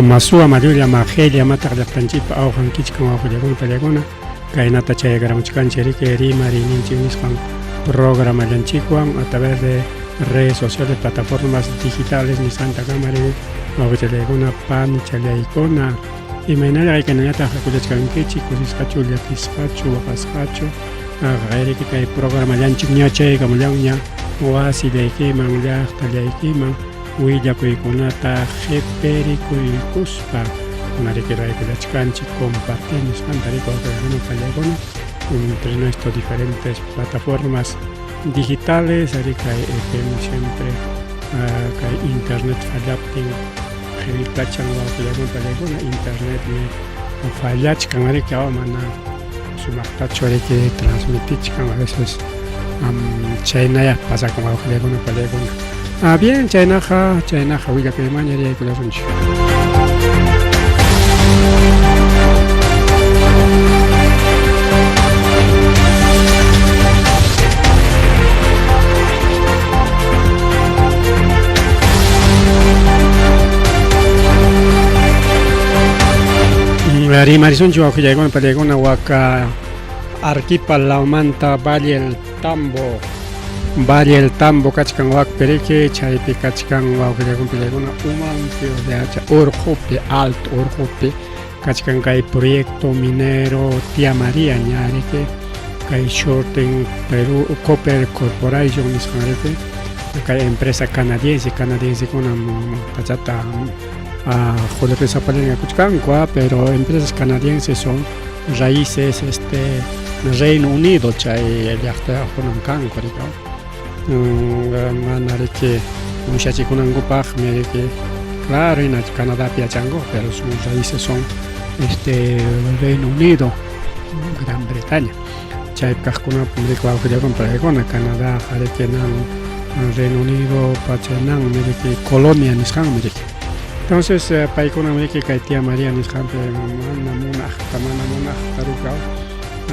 Masuwa Mayulla Majella mataq llaqtanchikpa awqan kichkan wawqillakuna pallakuna kaynata chayakaramuchkanchik riki rimariyninchik nisqan programallanchikwan a través de redes sociales, plataformas digitales nisqantakama riki wawqichallaykuna panichallaykuna imaynalla kaykunañataq hakullachkankichik kusisqachu llakisqachu waqasqachu qayriki kay programallanchik ña chaykamullanña wasillaykiman llaqtallaykiman willakuykunata qhiperikuykuspa kunariki raykullachkanchik compartir nisqanta riki wawqikuna pallaykuna entre nuestras diferentes plataformas digitales ari kay FM siempre kay internet fallaptin qillkachan wawqillakuna pallaykuna internetmi fallachkan ariki mana sumaqtachu ariki transmitichkan a veces chaynaya pasakun wawqillakuna pallaykuna. Ah, bien, chaynaqa, chaynaqa willakuymanña riyaykullasunchik. Rimarisunchik wawqillaykuna pallaykuna waka Arquipa lawmanta Valle el Tambo Valle el Tambo kachkan wakpi riki chaypi kachkan wawqillaykuna pallaykuna umanpi o sea urqupi alto urqupi kachkan kay proyecto minero Tía María ña riki kay Shorten Perú Copper Corporation nisqan riki kay empresa canadiense canadiensekunam pachata qullqi sapallanña kuchkanku pero empresas canadienses son raíces este Reino Unido chay llaqtayuqkunam kanku riki mana riki musyachikunankupaqmi riki claro hina Canadapi yachanku pero sus raíces son este Reino Unido Gran Bretaña chaypi kaqkunapim riki wawqillakuna paykuna Canadá riki nan Reino Unido pachananmi riki colonia nisqanmi riki entonces paykunam riki kay tía María nisqanpi mana munaqta mana munaqta riki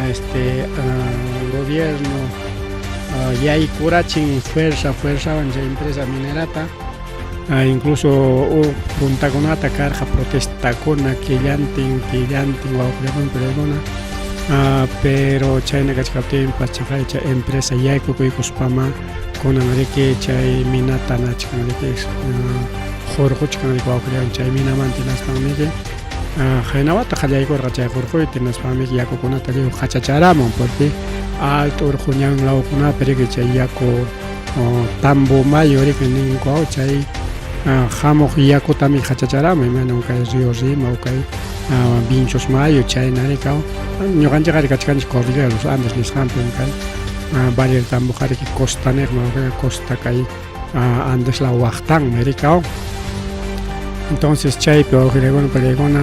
este gobierno yaykurachin fuerza fuerzawan chay empresa minerata incluso puntakunata karqa protestakuna killantin killantin wawqillakuna paykuna pero chayna kachkaptinpas chaqay chay empresa yaykukuykuspama kunan riki chay minata nachkan riki hurquchkan riki wawqillakuna chay minamanta hinaspanmiki qayna wata qallaykurqa chay hurquyta hinaspanmiki yakukunata lliw qachacharamun porque alto urqu ñan lawkunapi riki chay yaku Tambo Mayo riki ninku chay hamuq yakutami qachacharamun imaynam kay Río Rima o kay Vinchos Mayo chayna riki ñuqanchikqa kachkanchik Cordillera de los Andes nisqanpim kay Valle del Tamboqa riki costa niqmi costa kay Andes law waqtanmi riki entonces chaypi wawqillakuna pallaykuna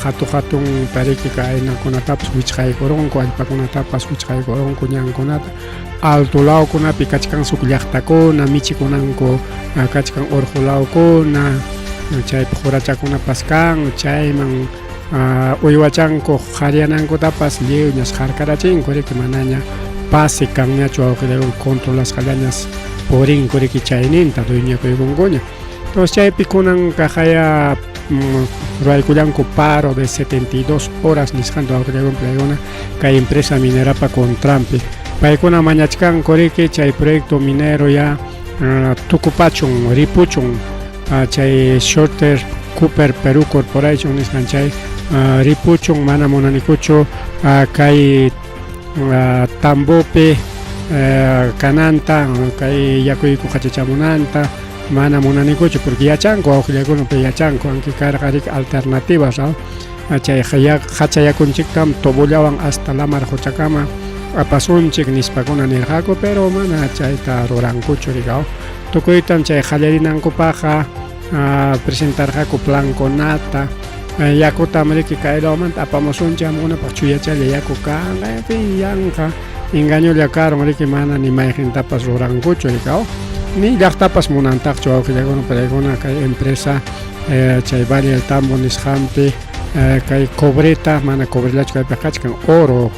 hatu hatun pariki kaynakunatapas wichqaykurunku allpakunatapas wichqaykurunku ñankunata alto lawkunapi kachkan suk llaqtakuna michikunanku kachkan urqu lawkuna chaypi qurachakunapas kan chayman uywachanku qhariyanankutapas lliwñas harkarachinku riki manaña pase kanñachu wawqillakuna controlasqallañas purinku riki chayninta dueñakuykunkuña entonces chaypi kunan kaqaya ruwaykullanku paro de 72 horas nisqanta wawqillakuna paykuna kay empresa minerapa contranpi paykuna mañachkanku riki chay proyecto minero ya tukupachun ripuchun chay Shorter Cooper Perú Corporation nisqan chay ripuchun mana munanikuchu kay tambopi kananta kay yakuyku qachachamunanta mana munanikuchu porque yachanku wawqillakuna yachanku anki karqa riki alternativas chay hacha yakunchiktam tubollawan hasta lamar quchakama apasunchik nispakuna nirqaku pero mana chayta rurankuchu riki tukuytam chay qallarinankupaqqa presentarqaku plankunata yakutam riki kay lawmanta apamusunchik qamkunapaq chuyachalla yaku kanqa en fin yanqa engañolla karun riki mana ni mayqintapas rurankuchu riki ni llaqtapas munantaqchu wawqillakuna paykuna kay empresa chay Valle del Tambo nisqanpi kay cobreta mana cobrellachu kaypiqa kachkan oro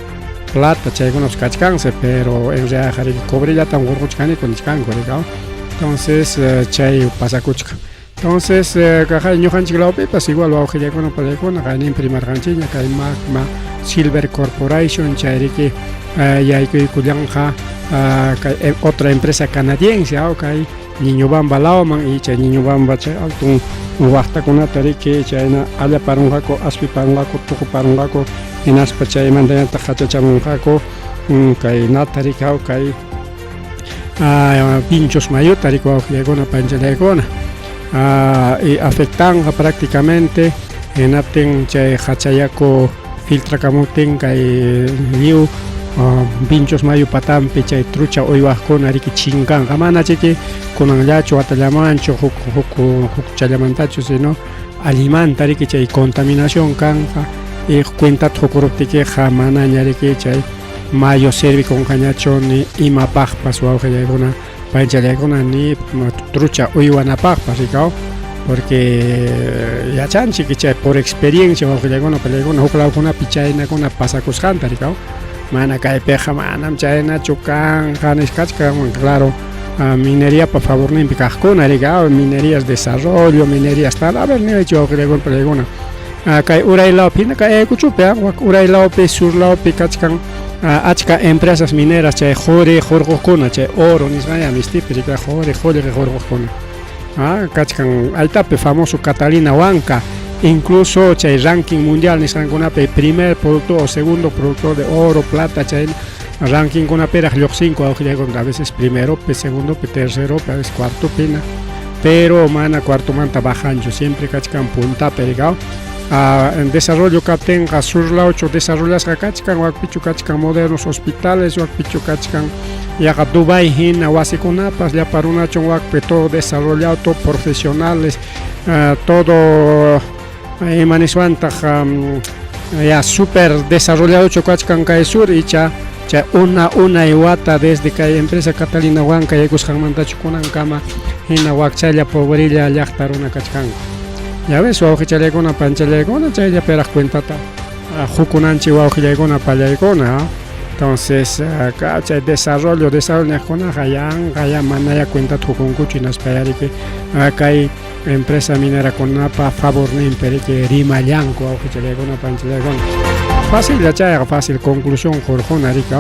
plata chaykunapas kachkansi pero en realidad riki cobrellatam hurquchkaniku nichkanku riki entonces chay pasakuchkan. Entonces, kaqay ñuqanchik lawpipas igual wawqillaykuna palaykuna qayninpi rimarqanchikña kay Magma Silver Corporation chayriki yaykuykullanqa kay otra empresa canadiense kay Ñiñubamba lawman y chay Ñiñubamba chay altun waqtakunata riki chayna allaparunqaku, aspiparunqaku, tuquparunqaku hinaspa chaymantañataq qachachamunqaku kay nata riki kay Vinchos mayuta riki wawqillaykuna panchallaykuna y afectanqa prácticamente hinaptin chay qachayaku filtrakamuptin kay lliw Vinchos mayu patampi chay trucha uywaqkuna riki chinkanqa mana chiki kunanllachu watallamanchu huk huk hukchallamantachu sino allimanta riki chay contaminación kanqa y cuentata qukuruptikiqa manaña riki chay mayu servikunqañachu ni imapaqpas wawqillaykuna panchallaykuna ni trucha uywanapaqpas rikaw porque yachanchik chay por experiencia wawqillaykuna pallaykuna huk lawkunapi chaynakuna pasakusqanta rikaw mana kaypiqa manam chaynachu kanqa nisqachkan claro mineriapa favorninpi kaqkuna rikaw minerías desarrollo minerías tal a ver niwaychik wawqillaykuna pallaykuna kay uray lawpi hina kay Ayacuchopi wak uray lawpi sur lawpi kachkan achka empresas mineras chay quri hurquqkuna chay oro nisqaya mistipi rika quri qullqi hurquqkuna kachkan aytapi famoso Catalina Huanca incluso chay ranking mundial nisqankunapi primer productor o segundo productor de oro plata chay rankingkunapiraq lluqsinku awqillaykuna a veces primeropi segundopi terceropi a veces cuartopi hina pero mana cuartomanta bajanchu siempre kachkan puntapi rikaw en desarrollo kaptinqa sur lawchu desarrollasqa kachkan wakpichu kachkan modernos hospitales wakpichu kachkan yaqa Dubai hina wasikunapas llapa runachun wakpi todo desarrollado todo profesionales todo ima niswantaq ya super desarrolladochu kachkan kay sur icha chay una unay wata desde kay empresa Catalina Huanca yaykusqanmantachu kunankama hina wakchalla pobrella llaqta runa kachkanku ya ves wawqichallaykuna panchallaykuna chayllapiraq cuentata qukunanchik wawqillaykuna pallaykuna entonces chay desarrollo desarrollo niqkunaqa yanqa ya manaya cuentata qukunkuchu hinaspa yariki kay empresa minerakunapa favorninpi riki rimallanku wawqichallaykuna panchallaykuna facil chayqa fácil conclusión hurquna riki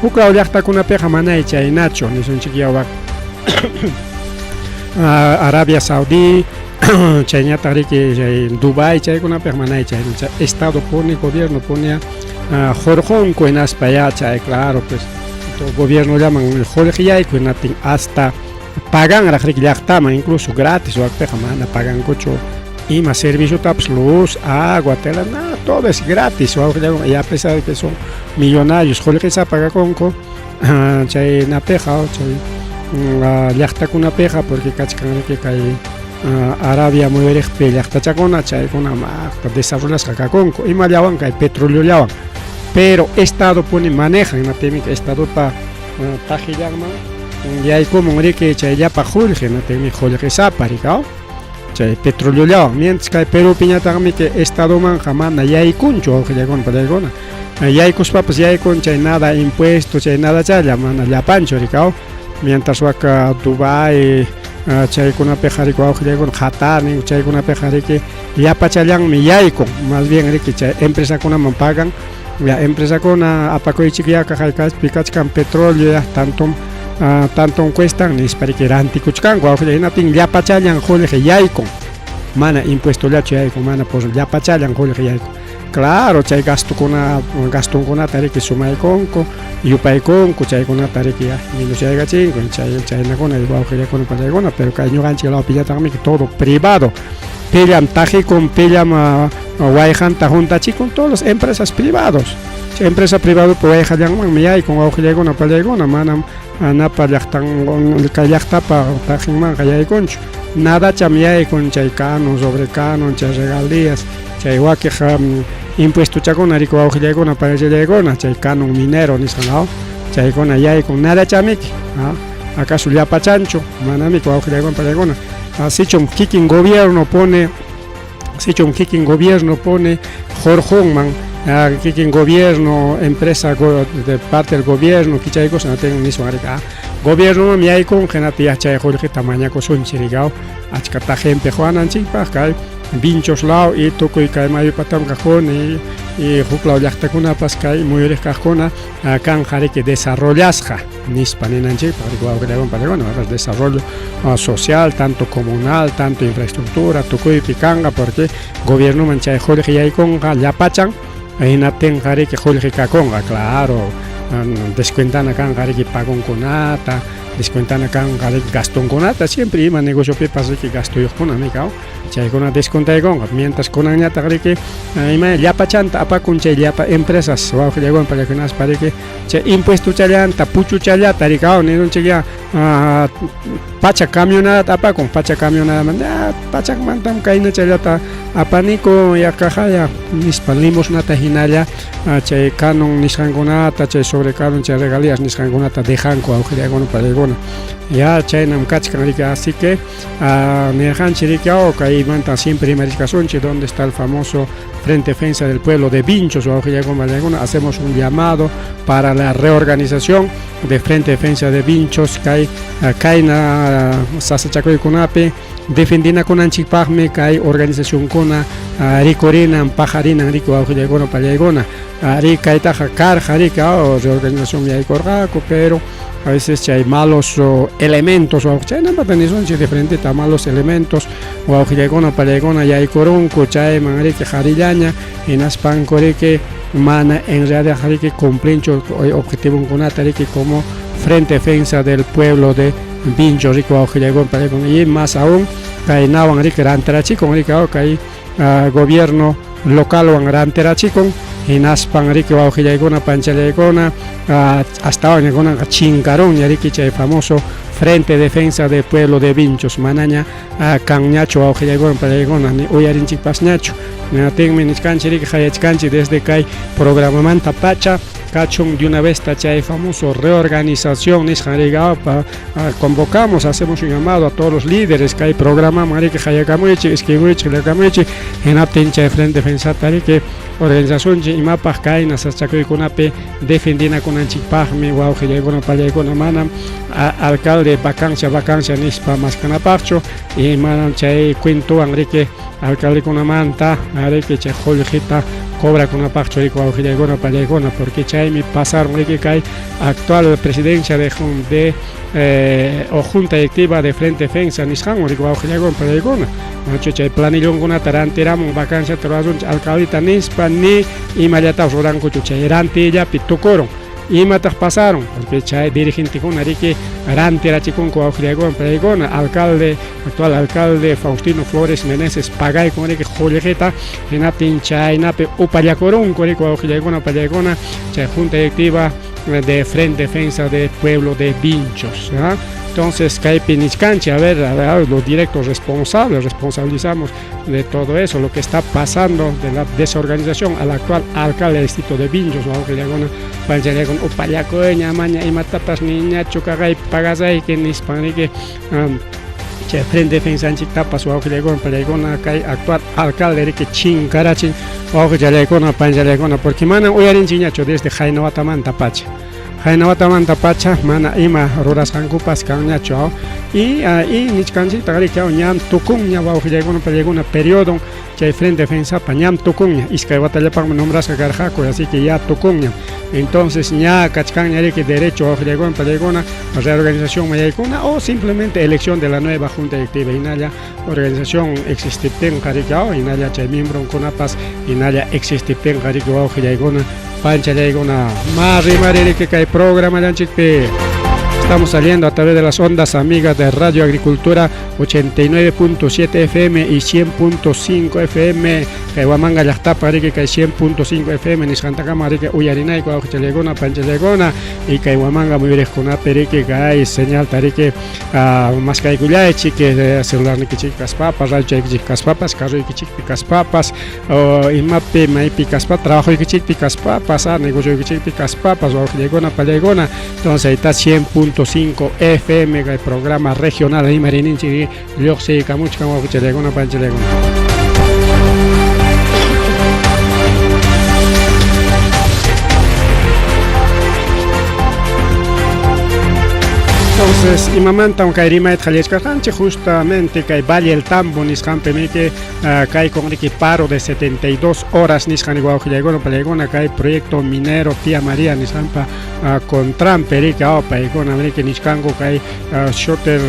huk law llaqtakunapiqa manay chaynachu nisunchik ya wak Arabia Saudí chayñataq riki chay Dubai chaykunapiqa manay chayna chay estado puni gobierno puni hurqunku hinaspa ya chay claro pues gobiernollaman qullqi yayku hinaptin hasta paganraq riki llaqtaman incluso gratis wakpiqa mana pagankuchu ima serviciotapas luz agua tela nada todo es gratis wawqillaykuna y a pesar de que son millonarios qullqisapa kakunku chaynapiqa chay llaqtakunapiqa porque kachkan riki kay Arabia muyuriqpi llaqtachakuna chaykuna maqta desarrollasqa kakunku imallawan kay petroleollawan pero estado puni manejan hinaptinmi estadopa taqillanman yaykumun riki chay llapa qullqi hinaptinmi qullqisapa rikaw chay petroleollawan mientras kay Perupiñataqmi que estadomanqa mana yaykunchu wawqillaykuna pallaykuna yaykuspapas yaykun chay nada impuesto chay nada challa mana llapanchu rikaw mientras wak Dubai chaykunapiqa riki wawqillaykuna Qatar ninku chaykunapiqa riki llapachallanmi yaykun más bien riki chay empresakunaman pagan ya empresakuna apakuychik ya kaqaypi kachkan petróleo ya tantom tantom cuestan nispa riki rantikuchkanku wawqilla hinaptin llapachallan qullqi yaykun mana impuestollachu yaykun mana por llapachallan qullqi yaykun claro chay gastokuna gastonkunata riki sumaykunku yupaykunku chaykunata riki ya menosyaykachinku chay chaynakuna wawqillakuna pallaykuna pero kay ñuqanchik lawpillataqmi todo privado pillam taqikun pillam wayqanta huntachikun todas las empresas privados chay empresa privadopa wayqallanmanmi yaykun wawqillaykuna pallaykuna manam napa llaqtan kay llaqtapa taqinmanqa yaykunchu nadacham yaykun chay canon sobre canon chay regalías chay wakiq impuestochakuna riki wawqillaykuna pallallaykuna chay canon minero nisqan chaykuna yaykun nadachamiki acaso llapachanchu manamiki wawqillaykuna pallaykuna sichum kikin gobierno pone sichum kikin gobierno pone hurqunman kikin gobierno empresa de parte del gobierno kichaykusqa natin niswan riki Gobiernoman yaykunqa hinata yachay qullqita mañakusunchik rikaw achkata gente quwananchikpaq kay Vinchos law y tukuy kay mayu patam kaqkuna y huk law llaqtakunapas kay muyuriq kaqkuna kanqa riki desarrollasqa nispa ninanchikpaq riki wawqillawan payllawan desarrollo social tanto comunal tanto infraestructura tukuypi kanqa porque gobiernoman chay qullqi yaykunqa llapachan hinaptinqa riki qullqi kakunqa claro descuentana kanqa riki pagonkunata descuentana kanqa riki gastonkunata siempre ima negociopipas riki gastoyuqkuna nikaw chaykuna descuentaykunqa mientras kunanñataq riki ima llapachanta apakun chay llapa empresas wawqillaykuna pallakunaspa riki chay impuestochallanta puchuchallata rikaw nirunchik ya pachak camionadata apakun pachak camionadamanta pachakmantam kaynachallata apaniku yaqajaya nispa limosnata hinalla chay canon nisqankunata chay sobre canon chay regalías nisqankunata dejanku awqillaykuna pallaykuna ya chaynam kachkan riki así que nirqanchik riki kaymanta siempre rimarichkasunchik donde está el famoso Frente Defensa del Pueblo de Vinchos wawqillaykuna pallaykuna hacemos un llamado para la reorganización de Frente Defensa de Vinchos kay kayna sasachakuykunapi defendinakunanchikpaqmi kay organizacionkuna rikurinan paqarinan riki wawqillaykuna pallaykuna ari kaytaqa karqa riki reorganización yaykurqaku pero a veces chay malos elementos chaynamanta nisunchik diferenteta malos elementos wawqillaykuna pallaykuna yaykurunku chayman riki qarillaña hinaspanku riki mana en realidad riki cumplinchu objetivonkunata riki como Frente Defensa del Pueblo de Vincho riki wawqillaykuna pallaykuna y más aún kaynawan riki rantirachikun riki kay gobierno localwan rantirachikun hinaspan riki wawqillaykuna panchallaykuna astawan kunanqa chinkarunña riki chay famoso Frente Defensa del Pueblo de Vinchos manaña kanñachu wawqillaykuna pallaykuna ni uyarinchikpasñachu ninatinmi nichkanchik riki qayachkanchik desde kay programamanta pacha kachun de una vez chay famoso reorganización nisqan riki convocamos hacemos un llamado a todos los líderes kay programaman riki qayakamuychik escribuychik qillqamuychik hinaptin chay Frente Defensata riki organizacionchik imapaq kayna sasachakuykunapi defendinakunanchikpaqmi wawqillaykuna pallaykuna manam alcalde vacancia vacancia nispa maskanapaqchu y manam chay cuentowan riki alcaldekunamanta riki chay qullqita cobrakunapaqchu riki wawqillaykuna pallaykuna porque chaymi pasaron riki kay actual presidencia de o junta directiva de Frente Defensa nisqanwan riki wawqillaykuna pallaykuna nachu chay planillonkunata rantiramun vacanciata rurasunchik alcaldeta nispa ni imallatapas rurankuchu chay rantillapi tukurun imataq pasaron porque chay dirigentekuna riki rantirachikunku wawqillaykuna pallaykuna alcalde actual alcalde Faustino Flores Meneses pagaykun riki qullqita hinaptin chaynapi upallakurunku riki wawqillaykuna pallaykuna chay junta directiva de Frente Defensa del Pueblo de Vinchos. Entonces, kaypi nichkanchik, a ver, los directos responsables, responsabilizamos de todo eso, lo que está pasando de la desorganización al actual alcalde del distrito de Vinchos, wawqillaykuna panchallaykuna upallakuña maña imatapas niñachu kaqay pagasayki nispan riki chay Frente Defensanchiktapas wawqillaykuna pallaykuna kay actual alcalde riki chinkarachin wawqillaykuna panchallaykuna porque manam uyarinchikñachu desde qayna watamanta pacha qayna watamanta pacha mana ima rurasqankupas kanñachu y nichkanchiktaq riki ñam tukunña wawqillaykuna pallaykuna periodo chay Frente Defensapa ñam tukunña iskay watallapaqmi nombrasqa karqaku así que ya tukunñam entonces ña kachkanña riki derecho wawqillaykuna pallaykuna reorganización mayaykuna o simplemente elección de la nueva junta directiva hinalla organización existiptinqa riki hinalla chay miembronkunapas hinalla existiptinqa riki wawqillaykuna panchallaykuna ma rimari riki kay programallanchikpi. Estamos saliendo a través de las ondas amigas de Radio Agricultura 89.7 FM y 100.5 FM. Kay Huamanga llaqtapa riki kay 100.5 FM nisqantakama riki uyarinayku awqichallaykuna panchallaykuna y kay Huamanga muyuriqkunapi riki kay señalta riki maskaykullaychik celularnikichik kaspapas radiochaykichik kaspapas carroykichikpi kaspapas imapi maypi kaspa trabajoykichikpi kaspapas negocioykichikpi kaspapas wawqillaykuna pallaykuna. Entonces ahí está 100.5 FM kay programa regional rimarininchik lluqsiykamuchkan wawqichallaykuna panchallaykuna. Entonces, imamantam kay rimayta qallaychkarqanchik? Justamente kay Valle el Tambo nisqanpi miki kay con riki paro de 72 horas nisqan wawqillaykuna pallaykuna kay proyecto minero Tía María nisqanpa contranpi riki paykuna riki nichkanku kay Schotter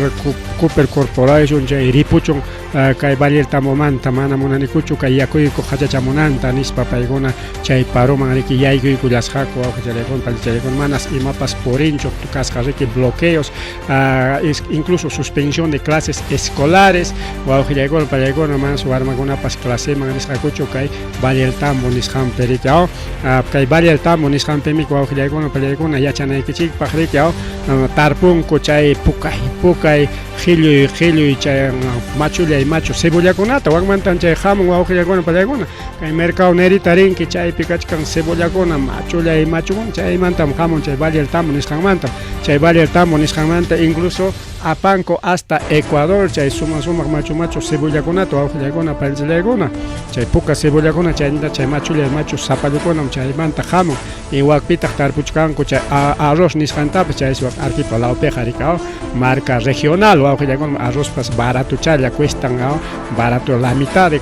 Cooper Corporation chay ripuchun kay Valle el Tambomanta mana munanikuchu kay yakuyku qachachamunanta nispa paykuna chay paroman riki yaykuykullasqaku wawqichallaykuna pallachallaykuna manas imapas purinchu kasqa riki bloqueos incluso suspensión de clases escolares wawqillaykuna pallaykuna manas warmakunapas claseman risqakuchu kay Valle el Tambo nisqanpi riki kay Valle el Tambo nisqanpimi wawqillaykuna pallaykuna yachanaykichikpaq riki tarpunku chay pukay pukay qhilluy qhilluy chay machullay machu cebollakunata wakmantan chay hamun wawqillaykuna pallaykuna kay mercado Nerita rinki chaypi kachkan cebollakuna machullay machukuna chaymantam hamun chay Valle el Tambo nisqanmanta chay Valle el Tambo nisqanmanta incluso apanku hasta Ecuador chay suma sumaq machu machu cebollakunata wawqillaykuna pallaykuna chay puka cebollakuna chaymanta chay machullay machu zapallukunam chaymanta hamun y wakpitaq tarpuchkanku chay arroz nisqantapas chay wak Arequipa lawpiqa riki marca regional wawqillaykuna arrozpas baratochalla cuestan barato la mitad de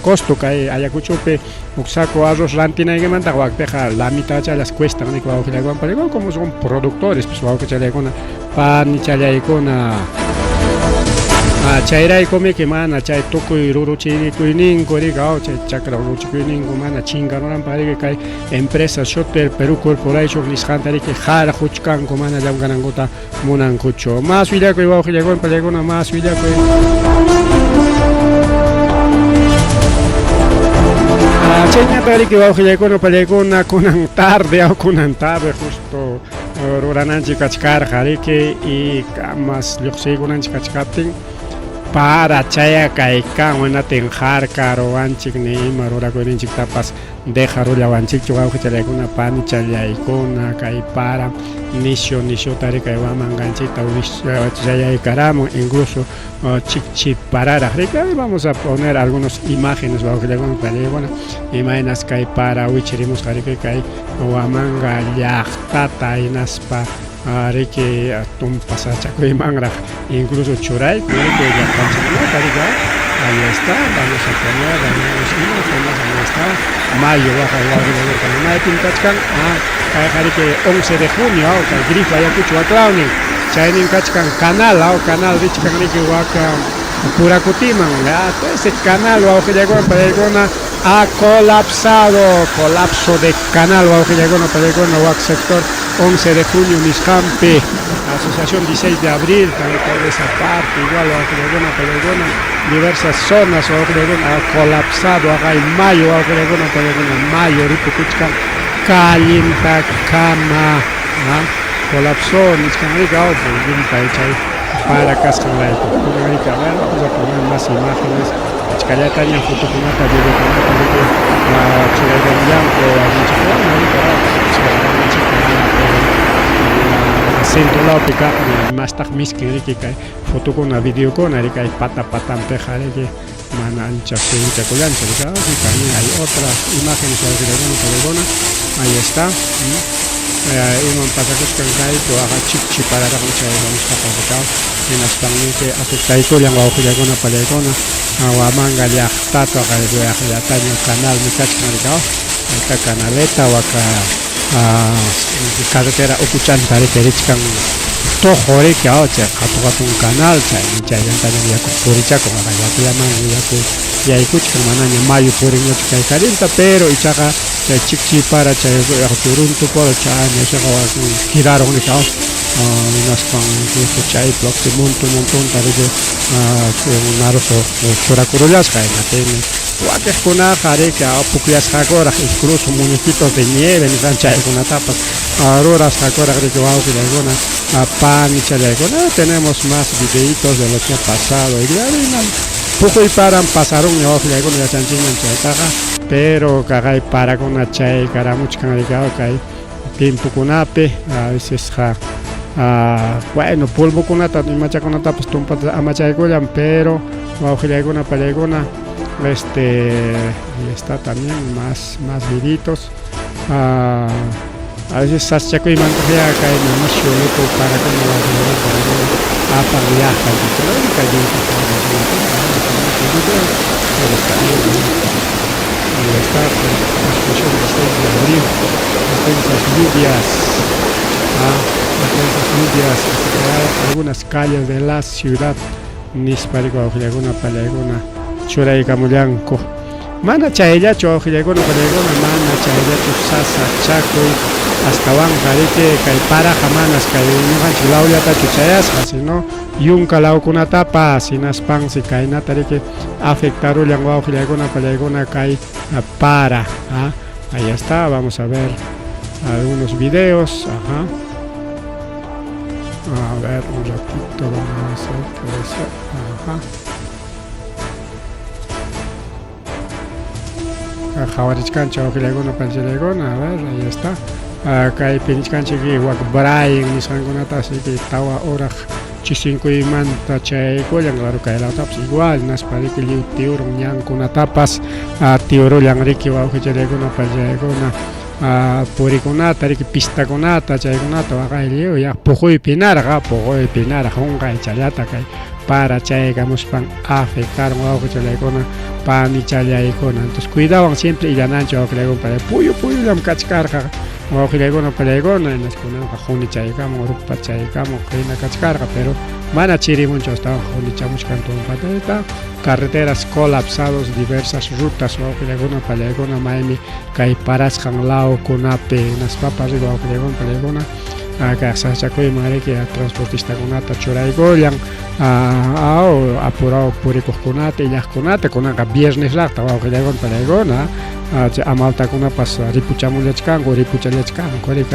costo kay Ayacuchopi huk saco arroz rantinaykimantaqa wakpiqa la mitadchallas cuestan riki wawqillaykuna pero como son productores pues wawqichallaykuna panichallaykuna chayraykumi mana chay tukuy ruruchikuyninku riki chay chakra ruruchikuyninku mana chinkarunanpaq riki kay empresa Schotter Perú Corporation nisqanta riki harquchkanku mana llamkanankuta munankuchu. Más willakuy wawqillaykuna pallaykuna más willakuy. Chayñata riki wawqillaykuna pallaykuna kunan tarde kunan tarde justo rurananchik kachkarqa riki y mas lluqsiykunanchik kachkaptin para chaya kaykan wanatin harkaruwanchik ni ima rurakuyninchiktapas dejarullawanchikchu wawqichallaykuna panichallaykuna kay para nishu nishuta kay wamanqanchikta chayaykaramun incluso chikchipararaq riki. Vamos a poner algunas imágenes wawqillaykuna pallaykuna imaynas kay para wichirimusqa riki kay Huamanga llaqtata hinaspa riki tumpa sachakuymanraq incluso churayku riki llaqtanchikkunata riki. Ahí está, vamos a poner algunas imágenes, ahí está. Mayo waqay wawqillaykuna maypim kachkan kayqa riki 11 de junio kay Grifo Ayacucho waklawnin chaynin kachkan canal canal richkan riki waka Purakutiman ese canal wawqillaykuna pallaykuna ha colapsado, colapso de canal wawqillaykuna pallaykuna wak sector 11 de junio nisqanpi asociación 16 de abril también toda esa parte igual wawqillaykuna pallaykuna diversas zonas wawqillaykuna ha colapsado aqay mayo wawqillaykuna pallaykuna mayo ripukuchkan callintakama colapsó nichkan riki llumpay chay para kasqanrayku. Riki, a ver, vamos a poner más imágenes achkallataña fotokunata videokunata riki churaykamullanku allinchikuna riki centro lawpi kaqmi mastaq miskin riki kay fotokuna videokuna riki kay pata patanpiqa riki mana ancha seguchakullanchu riki. También hay otras imágenes wawqillaykuna pallaykuna ahí está iman pasakusqan kaypi waqa chikchipararaqmi chay nisqaqa riki hinaspanmi afectaykullan wawqillaykuna pallaykuna Huamanga llaqtata llaqllataña canalmi kachkan riki ayta canaleta waka carretera ukuchanta riki richkan Tojo riki chay hatun hatun canal chay chayllantaña yaku purichakun yakullaman yaku yaykuchkan manaña mayu purinñachu kay karinta pero ichaqa chay chikchipara chay turuntupara chayña quedaron riki hinaspan incluso chay bloque montón montonta riki naruso churakurullasqa hinaptinmi wakiqkunaqa riki pukllasqakuraq incluso muñequitos de nieve nisqan chaykunatapas rurasqakuraq riki wawqillaykuna panichallaykuna. Tenemos más videitos de lo que ha pasado y puquy paran pasarunña wawqillaykuna yachanchikñam chaytaqa pero kaqay parakuna chaykaramuchkan riki kay tiempokunapi a veces bueno polvokunata imachakunatapas tumpata amachaykullan pero wawqillaykuna pallaykuna ahí está también más más viditos. A veces sasachakuymantaqyá kayna nishu luku parakuna wawqillaykuna apan llaqtanchik. Ahí está, expresión 16 de abril, intensas lluvias, intensas lluvias algunas calles de la ciudad nispa wawqillaykuna pallaykuna churaykamullanku. Mana chayllachu wawqillaykuna pallaykuna, mana chayllachu sasachakuy, astawanqa riki kay paraqa manas kay ñuqanchik lawllatachu chayasqa, sino yunka lawkunatapas, hinaspansi kaynata riki afectarullan wawqillaykuna pallaykuna kay para. Ahí está, vamos a ver algunos videos. Ajá. A ver, un ratito vamos a hacer eso. Ajá. Qhawarichkanchik wawqillaykuna panchillaykuna, a ver, ahí está. Kaypi nichkanchik wak Brian nisqankunata, así que tawa hora chisinkuymanta chayaykullan, claro, kay lawtapas igual, hinaspa riki lliw tiurun ñankunatapas tiurullan riki wawqichallaykuna panchillaykuna, purikunata riki pistakunata chaykunata waqay lliw ya puquypi narqa, puquypi narqa qunqay challata kay para chayaykamuspan afectaron wawqichallaykuna panichallaykuna. Entonces cuidawan siempre illananchik wawqillaykuna paya puyu puyullam kachkarqa wawqillaykuna pallaykuna, hinaspa kunanqa qunichaykamun rupachaykamun hina kachkarqa, pero mana chirimunchu astawan qunichamuchkan tumpatayta. Carreteras colapsados, diversas rutas wawqillaykuna pallaykuna maymi kay parasqan lawkunapi, hinaspapas riki wawqillaykuna pallaykuna kay sasachakuyman riki transportistakunata churaykullan, apurao purikuqkunata illaqkunata, kunanqa viernes raqta wawqillaykuna pallaykuna chay amaltakunapas ripuchamullachkanku ripuchallachkanku riki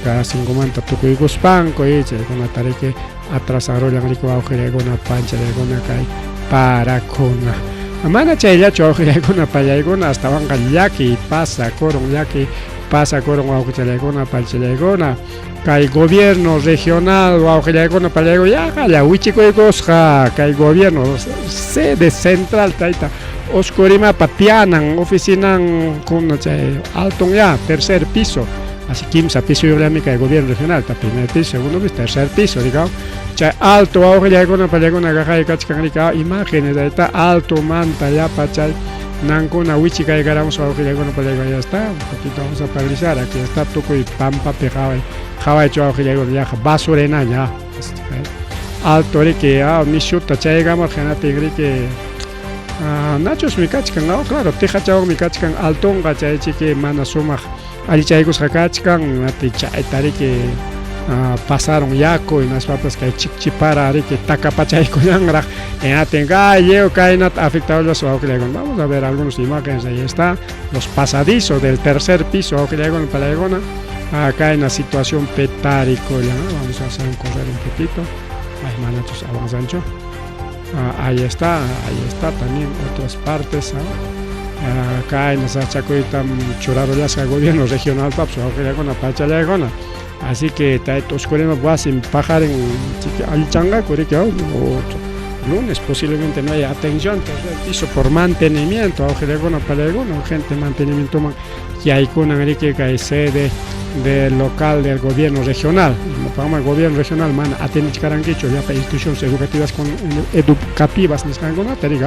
ka 5manta tukuykuspanku chaykunata riki atrasarullan riki wawqillaykuna panchallaykuna kay parakuna. Mana chayllachu wawqillaykuna pallaykuna, astawanqa llakiy pasakurun, llakiy pasakurun wawqichallaykuna panchallaykuna kay gobierno regional wawqillaykuna pallaykuna yaqalla wichikuykusqa kay gobierno sede central tayta Oscurimapa tiyanan oficinan kuna chay alton ya tercer piso, así kimsa piso kay gobierno regional, ta primer piso, segundo piso, tercer piso, digamos, chay alto wawqillaykuna pallaykuna kaqay kachkan riki imágenes ahí alto manta llapa chay nankuna wichikaykaramusqa wawqillaykuna pallaykuna. Ya está, un poquito vamos a paralizar, aquí está tukuy pampapi qhaway qhawaychu wawqillaykuna yaqa basurinaña alto riki nishuta chaykamurqa hinaptin riki nachusmi kachkan, claro, tiqachawanmi kachkan altonqa chaychiki mana sumaq allichaykusqa kachkan, ati chayta riki pasaron yaku hinaspapas kay chikchipara riki takapachaykullanraq hinaptin lliw kaynata afectadollas wawqillaykuna. Vamos a ver algunas imágenes, ahí está los pasadizos del tercer piso wawqillaykuna pallaykuna, acá en la situación petaricolla. Vamos a hacer correr un poquito, ay manachos avanzancho. Ahí está también otras partes, acá en sasachakuytam churarullasqa gobierno regional papas wawqillaykuna pachallaykuna, así que tayta Oscurima wasin paqarin allichanqaku riki lunes posiblemente no haya atención, tercer piso por mantenimiento wawqillaykuna pallaykuna, urgente mantenimientoman yaykunan riki kay sede del local del gobierno regional. Programa gobierno regional mana atenichkarankichu llapa instituciones educativas con educativas nisqankunata riki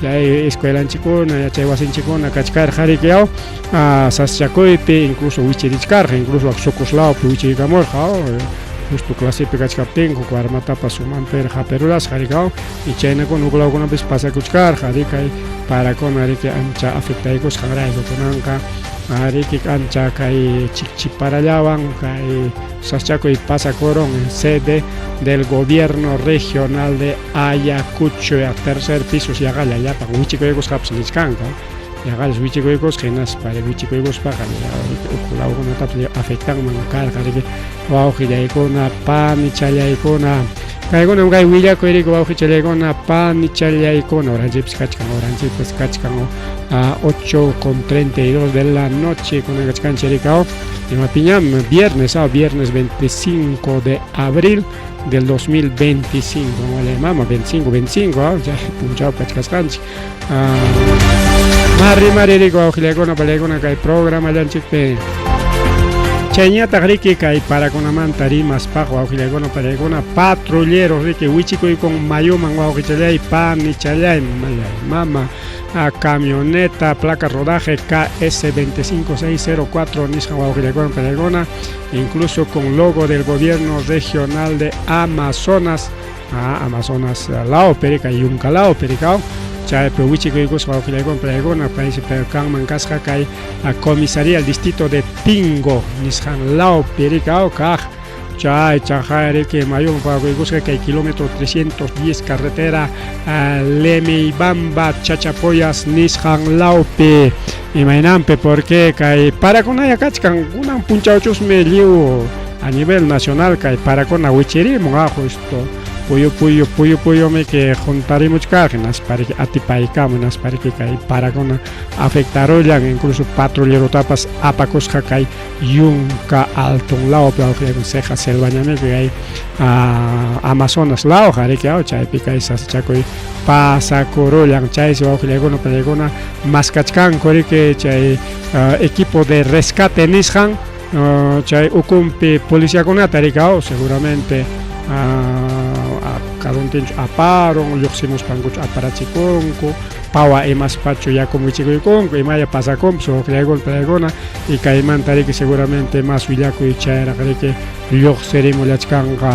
ya escuelanchikkuna yachay wasinchikkuna kachkarqa riki sasachakuypi, incluso wichirichkarqa, incluso Sucos lawpi wichiykamurqa justo clasepi kachkaptinku warmatapas umanpira hapirulasqa riki y chaynakuna huk lawkunapis pasakuchkarqa riki kay parakuna riki ancha afectaykusqanrayku kunanqa riki ancha kay chikchiparallawan kay sasachakuy pasakurun en sede del gobierno regional de Ayacucho, tercer piso yaqalla llapan wichikuykusqapas nichkanku yaqallas wichikuykusqa hinaspa wichikuykuspaqa huk lawkunatapas afectanman karqa riki wawqillaykuna panichallaykuna. Kaykunam kay willakuy riki wawqichallaykuna panichallaykuna, horanchikpas kachkan, horanchikpas kachkan a 8:32 de la noche kunan kachkanchik riki imapiñam viernes, viernes 25 de abril del 2025, wala mama 25 25 ya punchaw kachkasqanchik. Mari mari riki wawqillaykuna pallaykuna kay programallanchikpi. Chayñataq riki kay parakunamanta rimaspaq wawqillaykuna pallaykuna patrullero riki wichikuykun mayuman wawqichallay panichallay mamallay mama a camioneta placa rodaje KS25604 nisqan wawqillaykuna pallaykuna incluso con logo del gobierno regional de Amazonas Amazonas lao perika yunka lao perikao chaypi wichikuykusqa wawqillaykuna pallaykuna paysi kanman kasqa kay comisaría del distrito de Tingo nisqan lao perikao kaq chay chaqayriki mayuman pawakuykusqa kay kilómetro 310 carretera Lemeybamba Chachapoyas nisqan lawpi imaynanpi porque kay parakunaya kachkan kunan punchawchusmi lliw a nivel nacional kay parakuna wichirimun justo puyu puyu puyu puyumi que juntarimuchkaq hinaspa riki atipaykamun hinaspa riki kay parakuna afectarullan incluso patrullerotapas apakusqa kay yunka alton lawpi wawqillaykuna ceja selvañamiki kay Amazonas lawqa riki chaypi kay sasachakuy pasakurullan chaysi wawqillaykuna pallaykuna maskachkanku riki chay equipo de rescate nisqan chay ukumpi policiakunata riki seguramente karuntinchu aparun lluqsimuspankuchu aparachikunku pawa imaspachu yakuman wichikuykunku imaya pasakunpas wawqillaykuna pallaykuna y kaymanta riki seguramente mas willakuy chayraq riki lluqsirimullachkanqa.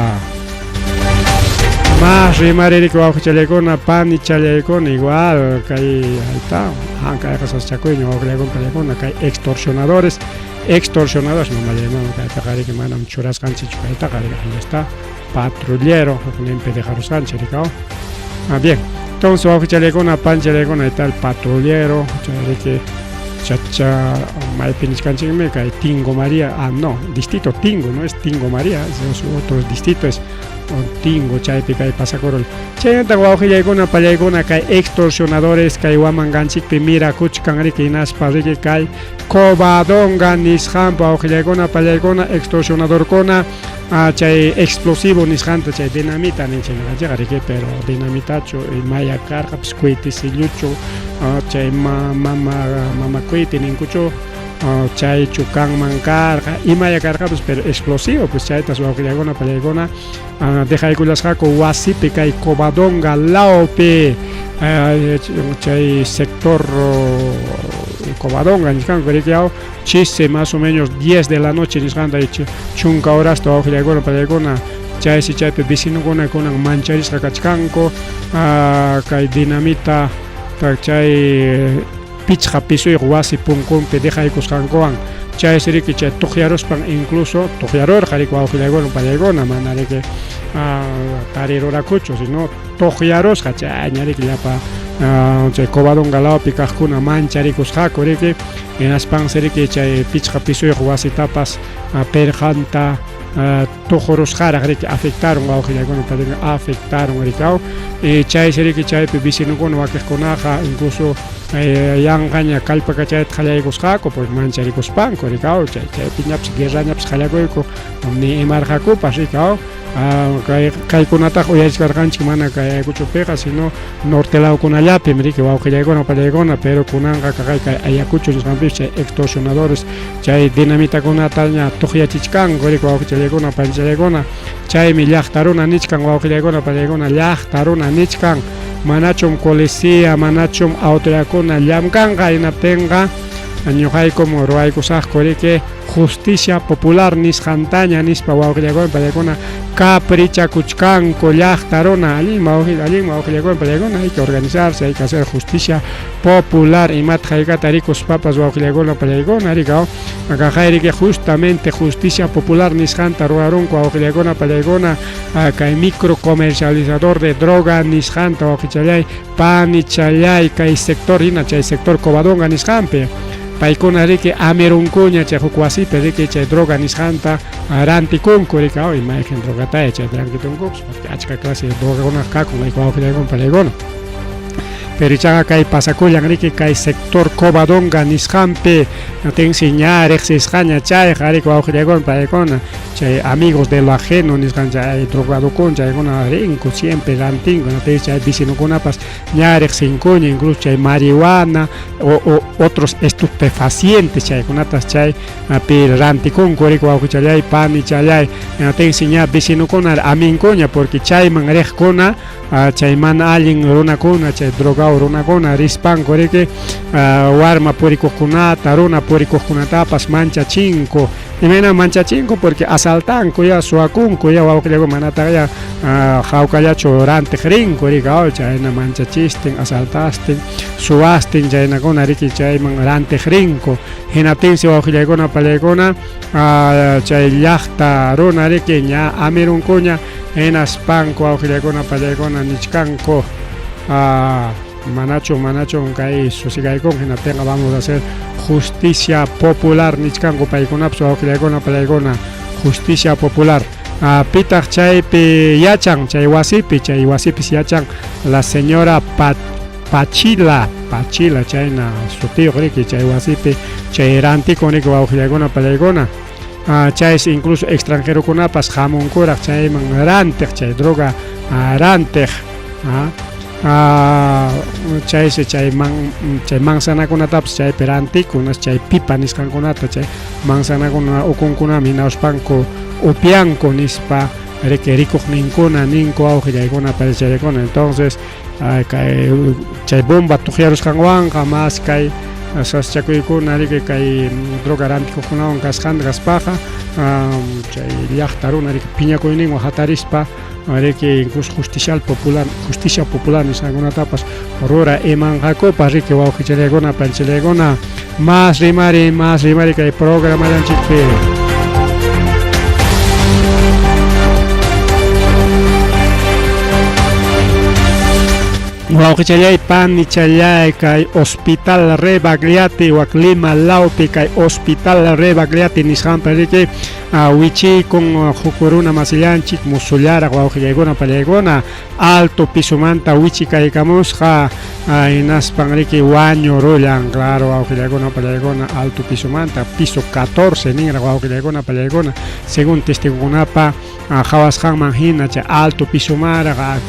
Mas rimaririki wawqichallaykuna panichallaykuna igual kay ahí kayqa sasachakuyña wawqillaykuna pallaykuna kay extorsionadores extorsionadores mamalay mama kaytaqa riki manam churasqanchikchu kaytaqa riki ahí está patrullero hukninpi dejarusqanchik riki bien entonces wawqichallaykuna panichallaykuna ahí está el patrullero chay riki chacha maypi nichkanchikmi kay Tingo María no distrito Tingo no es Tingo María es otro distrito es Tingo chaypi kay pasakurul chaynataq wawqillaykuna pallaykuna kay extorsionadores kay Huamanganchikpi mirakuchkan riki hinaspa riki kay Covadonga nisqanpa wawqillaykuna pallaykuna extorsionadorkuna chay explosivo nisqanta chay dinamita ninchik ñuqanchikqa riki pero dinamitachu imaya karqapas cohetesilluchu chay mama mama cohete ninkuchu chaychu kanman karqa imaya karqapas pero explosivo pues chaytas wawqillaykuna pallaykuna dejaykullasqaku wasipi kay Covadonga lawpi chay sector Covadonga nisqanku riki chisi más o menos 10 de la noche nisqanta chunka horasta wawqillaykuna pallaykuna chaysi chaypi vecinokuna kunan mancharisqa kachkanku kay dinamita chay pichqa pisuyuq wasi punkunpi dejaykusqankuwan chaysi riki chay tuqyaruspan incluso tuqyarurqa riki wawqillaykuna pallaykuna mana riki tarirurakuchu sino tuqyarusqa chayña riki llapa chay Covadonga lawpi kaqkuna mancharikusqaku riki hinaspansi riki chay pichqa pisuyuq wasitapas pirqanta tuqurusqaraq riki afectaron wawqillaykuna pallaykuna afectaron riki chaysi riki chaypi vecinokuna wakiqkunaqa incluso yanqaña kallpakachayta qallaykusqaku pues mancharikuspanku riki chay chaypiñapas guerrañapas qallakuyku ni imarqakupas riki kaykunataqa uyarichkarqanchik mana kay Ayacuchopiqa sino norte lawkunallapim riki wawqillaykuna pallaykuna pero kunanqa kaqay kay Ayacucho nisqanpipas chay extorsionadores chay dinamitakunataña tuqyachichkanku riki wawqichallaykuna panichallaykuna chaymi llaqta runa nichkan wawqillaykuna pallaykuna llaqta runa nichkan manachum policía manachum autoridadkuna llamkanqa hinaptinqa ñuqaykum ruwaykusaqku riki justicia popular nisqantaña nispa wawqillaykuna pallaykuna caprichakuchkanku llaqta runa allin allin wawqillaykuna pallaykuna hay que organizarse hay que hacer justicia popular imata haykata rikuspapas wawqillaykuna pallaykuna riki kaqay riki justamente justicia popular nisqanta ruwarunku wawqillaykuna pallaykuna kay micro comercializador de droga nisqanta wawqichallay panichallay kay sector hina chay sector Covadonga nisqanpi paykuna riki amirunkuña chay huk wasipi riki chay droga nisqanta rantikunku riki mayqin drogataya chay rantikunkupas porque achka clase de drogakunaqa kakun wawqillaykuna pallaykuna. Pero ichaqa kay pasakullan riki kay sector Covadonga nisqanpi, tinsi ña riqsisqaña chayqa riki wawqillaykuna paykuna chay amigos de lo ajeno nisqan chay drogadokuna chaykuna rinku siempre rantinku, tinsi chay vecinokunapas ña riqsinkuña, incluso chay marihuana o otros estupefacientes chaykunatas chay pi rantikunku riki wawqichallay panichallay, tinsi ña vecinokuna aminkuña porque chayman riqkuna chay mana allin runakuna chay drogao runakuna rispanku riki warma purikuqkunata runa purikuqkunatapas manchachinku. Imayna manchachinku porque asaltanku ya suwakunku ya wawqillakuna manataq ya hawkallachu rantiq rinku riki chayna manchachistin asaltastin suwastin chaynakuna riki chayman rantiq rinku. Hinaptinsi wawqillaykuna pallaykuna chay llaqta runa riki ña amirunkuña hinaspanku wawqillaykuna pallaykuna nichkanku manachu manachu kay susigaykun hinaptinqa vamos a hacer justicia popular nichkanku paykunapas wawqillaykuna pallaykuna justicia popular. Pitaq chaypi yachan chay wasipi chay wasipis yachan la señora Pachila Pachila chayna sutiyuq riki chay wasipi chay rantikun riki wawqillaykuna pallaykuna chaysi incluso extranjerokunapas hamunkuraq chayman rantiq chay droga rantiq chaysi chay chay manzanakunatapas chaypi rantikun chay pipa nisqankunata chay manzanakuna ukunkunami hinaspanku upianku nispa riki rikuqninkuna ninku wawqillaykuna pallachaykuna. Entonces kay chay bomba tuqyarusqanwanqa mas kay sasachakuykuna riki kay droga rantikuqkunawan kasqanta kaspaqa chay llaqta runa riki piñakuyninwan hatarispa riki incluso justicia popular justicia popular nisqankunatapas rura imanqakupas riki wawqichallaykuna panchallaykuna. Mas rimari kay programallanchikpi. Wawqichallay panichallay kay Hospital Rebagliati wak Lima lawpi kay Hospital Rebagliati nisqanpi riki wichiykun huk runa masillanchik musullaraq wawqillaykuna pallaykuna alto pisomanta wichikaykamusqa hinaspan riki wañurullan claro wawqillaykuna pallaykuna alto pisomanta piso 14 ninraq wawqillaykuna pallaykuna según testigokunapa qhawasqanman hina chay alto pisomaraq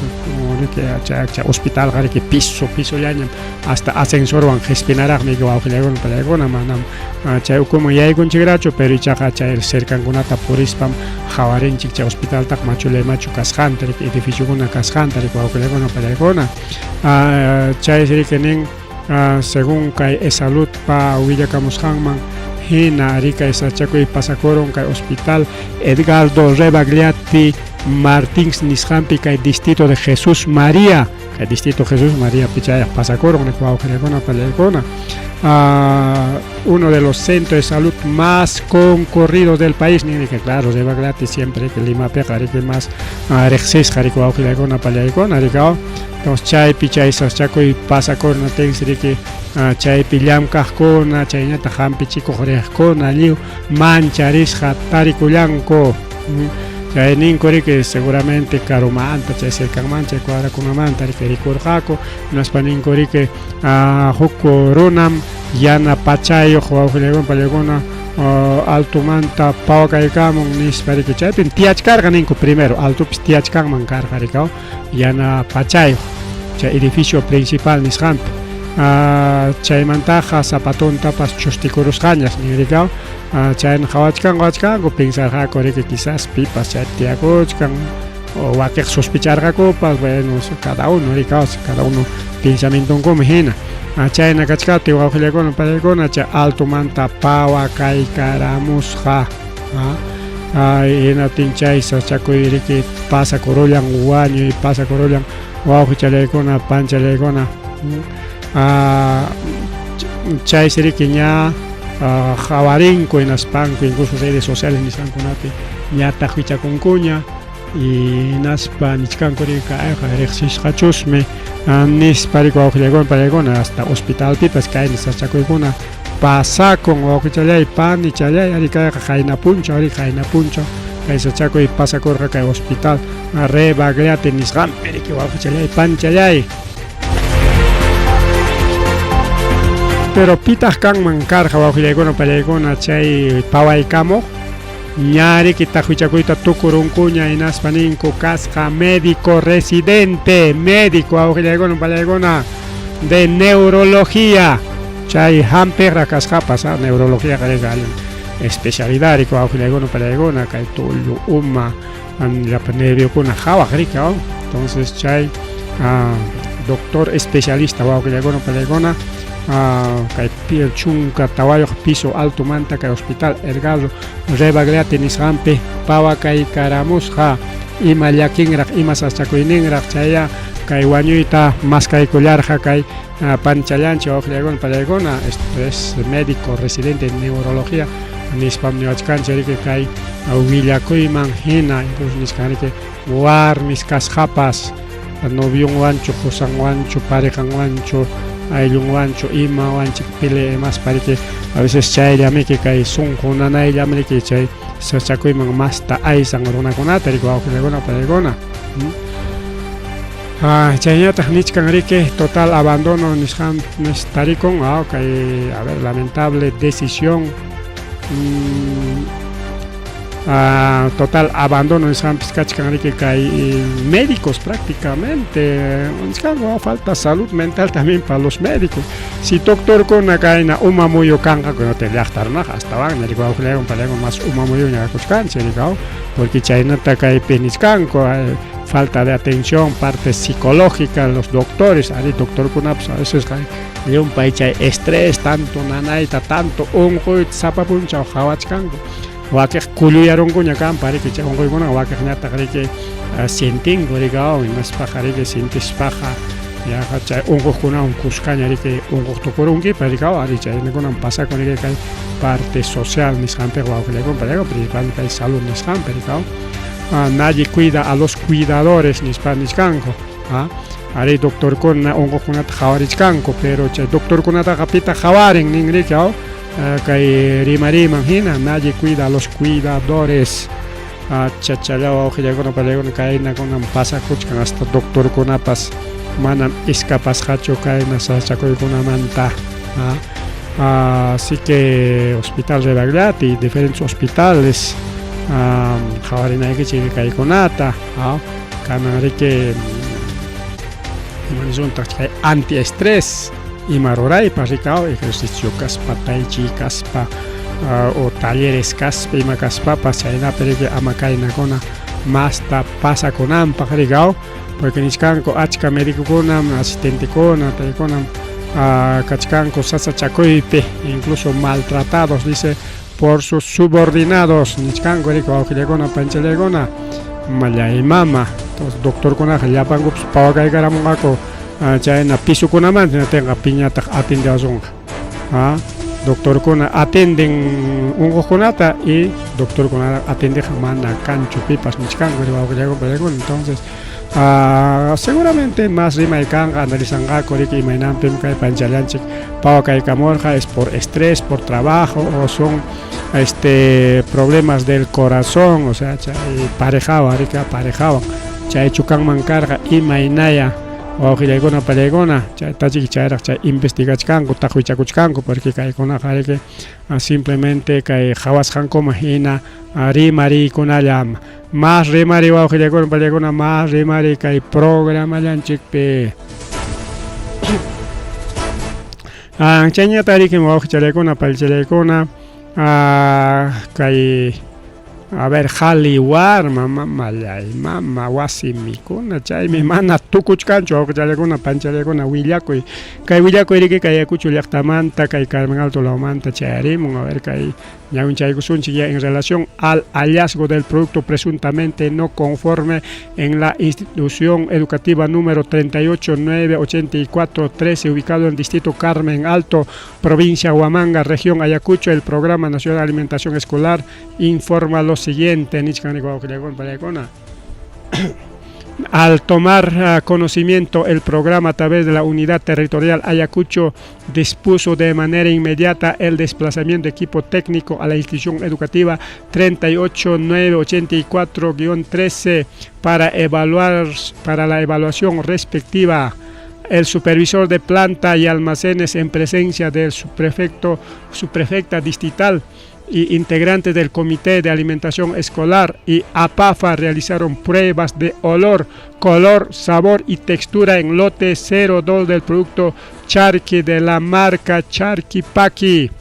riki chay hospitalqa riki piso pisollañam hasta ascensorwan qispinaraqmi wawqillaykuna pallaykuna manam chay ukuman yaykunchikrachu pero ichaqa chay cercankunata purispam qhawarinchik chay hospitaltaq machulay machu kasqanta riki edificiokuna kasqanta riki wawqillaykuna pallaykuna chay riki nin según kay EsSaludpa willakamusqanman hina riki sachakuy pasakurun kay hospital Edgardo Rebagliati Martins nisqanpi kay distrito de Jesús María kay distrito Jesús María pichayaq pasakurun riki wawqillaykuna pallaykuna uno de los centros de salud más concurridos del país ni que claro Rebagliati siempre que Limapiqa riki más riqsisqa riki wawqillaykuna pallaykuna riki entonces chaypi chay sachakuy pasakurun tinsi riki chaypi llamkaqkuna chaynataq hampichikuq riqkuna lliw mancharisqa tarikullanku chay ninku riki seguramente karumanta chay cercanmanta chay cuadrakunamanta riki rikurqaku hinaspa ninku riki huk runam yana pachayuq wawqillaykuna pallaykuna altomanta pawakaykamun nispa riki chaypim tiyachkarqa ninku primero altopis tiyachkanman karqa riki yana pachayuq chay edificio principal nisqanpi chaymantaqa zapatontapas chustikurusqañas nin riki chayna qhawachkanku pensarqaku riki quizás pipas chaypi tiyakuchkan o wakiq sospecharqakupas bueno cada uno riki cada uno pensamientonkuman hina chayna kachkaptin wawqillaykuna pallaykuna chay altomanta pawakaykaramusqa hinaptin chay sachakuy riki pasakurullan wañuy pasakurullan wawqichallaykuna panchallaykuna chaysi riki ña qhawarinku hinaspanku incluso redes sociales nisqankunapi ñataq wichakunkuña hinaspa nichkanku riki kayqa riqsisqachusmi nispa riki wawqillaykuna pallaykuna hasta hospitalpipas kayna sachakuykuna pasakun wawqichallay panichallay ari kayqa qayna punchaw ari qayna punchaw kay sachakuy pasakurqa kay hospital Rebagliati nisqanpi riki wawqichallay panichallay. Pero pitaq kanman karqa wawqillaykuna pallaykuna chay pawaykamuq ñariki taqwichakuyta tukurunkuña hinaspa ninku kasqa médico residente médico wawqillaykuna pallaykuna de neurología chay hampiqra kasqapas neurología qarika allin especialidad riki wawqillaykuna pallaykuna kay tullu uma llapa nerviokuna qhawaq riki entonces chay doctor especialista wawqillaykuna pallaykuna kay 14 piso altomanta kay hospital Edgardo Rebagliati nisqanpi pawakaykaramusqa ima llakinraq ima sasachakuyninraq chaya kay wañuyta maskaykullarqa kay panchallanchik wawqillaykuna pallaykuna esto es médico residente en neurología nispam niwachkanchik riki kay willakuyman hina incluso nisqan riki warmis kasqapas novionwanchu qusanwanchu parejanwanchu ayllunwanchu imawanchik pele imaspa riki a veces chayllamiki kay sunqu nanayllamriki chay sasachakuyman masta aysan runakunata riki wawqillaykuna pallaykuna. Chayñataq nichkan riki total abandono nisqan tarikun kay a ver lamentable decisión total abandono nisqanpis kachkan riki kay médicos prácticamente nisqanku falta salud mental también para los médicos si doctorkuna kayna uma muyu kanqaku llaqta runaqa astawanña riki wawqillaykuna pallaykuna mas uma muyuña kakuchkanchik riki porque chaynata kaypi nichkanku falta de atención parte psicológica los doctores ari doctorkunapas a veces llumpay chay estrés tanto nanayta tanto unquyta sapa punchaw qhawachkanku wakiq kulluyarunkuña kanpa riki chay unquykuna wakiqñataq riki sientinku riki hinaspaqa riki sintispaqa yaqa chay unquqkunawan kuskaña riki unquq tukurunkipas riki ari chaynakunam pasakun riki kay parte social nisqanpiqa wawqillaykuna pallaykuna principalmente kay salud nisqanpi riki nadie cuida a los cuidadores nispa nichkanku ari doctorkuna unquqkunata qhawarichkanku pero chay doctorkunataqa pitaq qhawarin nin riki kay rimariman hina nadie cuida a los cuidadores chachallaw wawqillaykuna pallaykuna kaynakunam pasakuchkan hasta doctorkunapas manam iskapasqachu kayna sasachakuykunamanta. Así que Hospital Rebagliati y diferentes hospitales qhawarinaykichik kaykunata kanan riki ima nisuntaq chay antiestrés ima ruraypas riki ejercicio kaspa tai chi kaspa o talleres kaspa ima kaspapas chaynapi riki ama kaynakuna masta pasakunanpaq riki porque nichkanku achka medicokunam asistentekuna paykunam kachkanku sasachakuypi incluso maltratados dice por sus subordinados nichkanku riki wawqillaykuna panchallaykuna mallay mama entonces doctorkunaqa llapankupas pawakaykaramunqaku chayna pisukunamanta hinaptinqa piñataq atendewasunqa doctorkuna atenden unquqkunata y doctorkuna atendeqqa mana kanchu pipas nichkanku wawqillaykuna pallaykuna entonces seguramente más rimay kanqa analizanqaku riki imaynanpim kay panchallanchik pawakaykamurqa es por estrés por trabajo o son problemas del corazón o sea chay parejawan riki parejawan chaychu kanman karqa imaynaya wawqillaykuna pallaykuna chaytachiki chayraq chay investigachkanku taqwichakuchkanku porque kaykunaqa riki simplemente kay qhawasqankuman hina rimariykunallam mas rimari wawqillaykuna pallaykuna mas rimari kay programallanchikpi. Chayñata riki wawqichalaykuna paychalaykuna kay a ver qhali warma mamallay mama wasi mikuna chaymi mana tukuchkanchu wawqichalaykuna panchalaykuna willakuy kay willakuy riki kay Ayacucho llaqtamanta kay Carmen Alto lawmanta chayarimun a ver kay ñawinchaykusunchik ya en relación al hallazgo del producto presuntamente no conforme en la institución educativa número 38984 13 ubicado en distrito Carmen Alto, provincia Huamanga, región Ayacucho. El Programa Nacional de Alimentación Escolar informa lo siguiente. Al tomar conocimiento el programa a través de la Unidad Territorial Ayacucho dispuso de manera inmediata el desplazamiento de equipo técnico a la institución educativa 38984-13 para evaluar para la evaluación respectiva. El supervisor de planta y almacenes en presencia del subprefecto, subprefecta distrital y integrantes del Comité de Alimentación Escolar y APAFA realizaron pruebas de olor, color, sabor y textura en lote 02 del producto Charqui de la marca Charqui Paqui,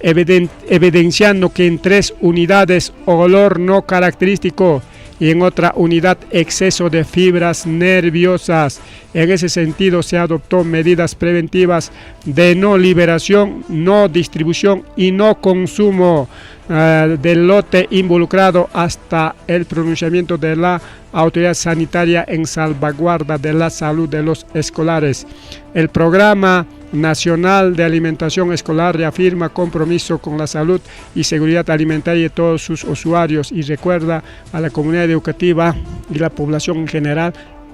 evidenciando que en 3 unidades olor no característico y en otra unidad exceso de fibras nerviosas. En ese sentido se adoptó medidas preventivas de no liberación, no distribución y no consumo del lote involucrado hasta el pronunciamiento de la autoridad sanitaria en salvaguarda de la salud de los escolares. El Programa Nacional de Alimentación Escolar reafirma compromiso con la salud y seguridad alimentaria de todos sus usuarios y recuerda a la comunidad educativa y la población en general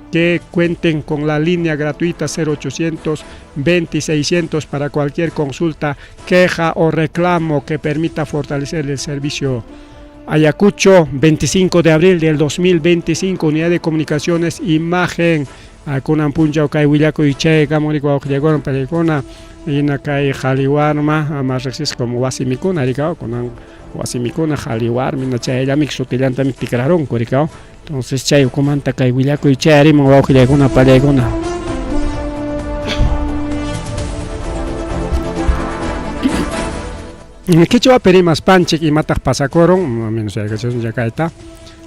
que cuenten con la línea gratuita 0800 20 600 para cualquier consulta, queja o reclamo que permita fortalecer el servicio. Ayacucho, 25 de abril del 2025, Unidad de Comunicaciones, Imagen. Kunan punchaw kay willakuy chaykamuni wawqillaykuna pallaykuna hina kay qhali warma más riqsisqa como wasi mikuna rikaw kunan wasi mikuna qhali warmi na chayllamik sutillantami tikrarunku rikaw. Entonces chay ukumanta kay willakuy chayarimun wawqillaykuna pallaykuna. Quechuapi rimaspanchik imataq pasakurun menos yachachun kayta.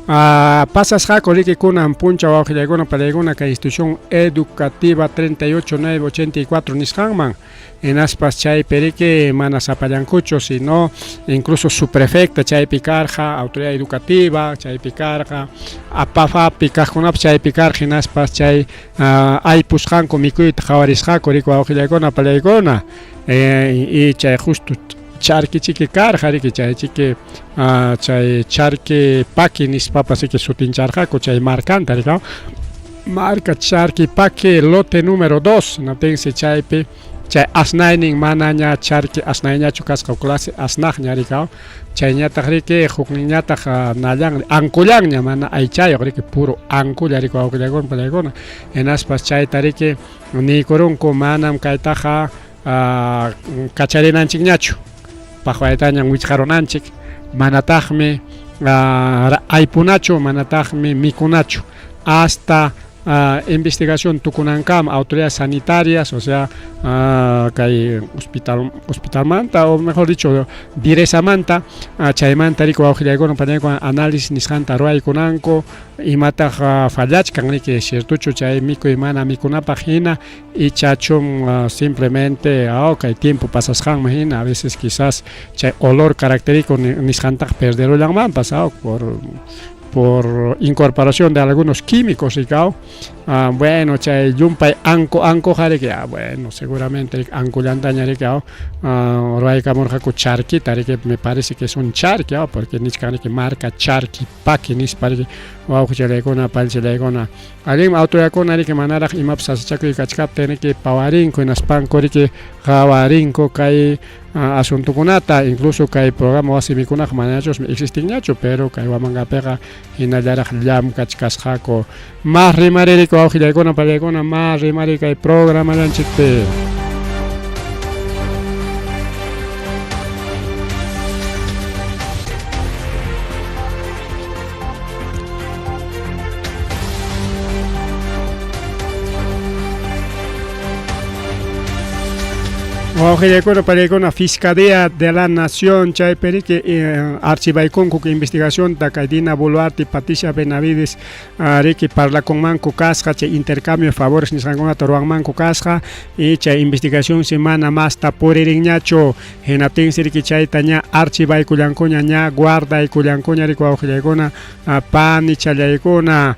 Pasasqaku riki kunan punchaw wawqillaykuna pallaykuna kay institución educativa 38984 nisqanman hinaspas chaypi riki mana sapallankuchu sino incluso su prefecta chaypi karqa, autoridad educativa chaypi karqa, apafapi kaqkunapas chaypi karqa hinaspas chay aypusqanku mikuyta qhawarisqaku riki wawqillaykuna pallaykuna y chay justo charqui chiki karqa riki chay chiki chay charqui paqui nispapas riki sutincharqaku chay markanta rikaw marka charqui paqui lote número 2 hinaptinsi chaypi chay asnaynin manaña charqui asnayñachu kasqa clase asnaqña rikaw chayñataq riki hukninñataq nallan ankullanña mana aychayuq riki puro ankulla riki wawqillaykuna pallaykuna hinaspas chayta riki niykurunku manam kaytaqa kacharinanchikñachu paqwaytañan wichqarunanchik manataqmi aypunachu manataqmi mikunachu hasta investigación tukunankama autoridades sanitarias, o sea, kay hospitalmanta o mejor dicho diresamanta chaymanta riki wawqillaykuna pañaykuna análisis nisqanta ruwaykunanku imataq fallachkan riki ciertochu chay mikuy mana mikunapaq hina ichachum simplemente kay tiempo pasasqanman hina a veces quizás chay olor característico nisqantaqa perderullanmanpas por incorporación de algunos químicos y bueno chay llumpay anku ankuqa riki bueno seguramente ankullantaña riki ruwaykamurqaku charquita riki me parece que es un charqui porque nichkan riki marca charqui paqui nispa riki wawqichallaykuna paychallaykuna allinmi autoridadkuna riki manaraq imapas sasachakuy kachkaptin riki pawarinku hinaspanku riki qawarinku kay asuntokunata incluso kay programa wasi mikunaqa manachusmi existinñachu pero kay Huamangapiqa hinallaraq llamkachkasqaku mas rimaririku wawqillaykuna pallaykuna mas rimari kay programallanchikpi. Wawqillaykuna pallaykuna Fiscalía de la Nación chaypi riki archivaykunku investigacionta kay Dina Boluarte y Patricia Benavides riki parlakunmanku kasqa chay intercambio de favores nisqankunata ruwanmanku kasqa y chay investigación si mana masta puririnñachu hinaptinsi riki chayta ña archivaykullankuña ña guardaykullankuña riki wawqillaykuna panichallaykuna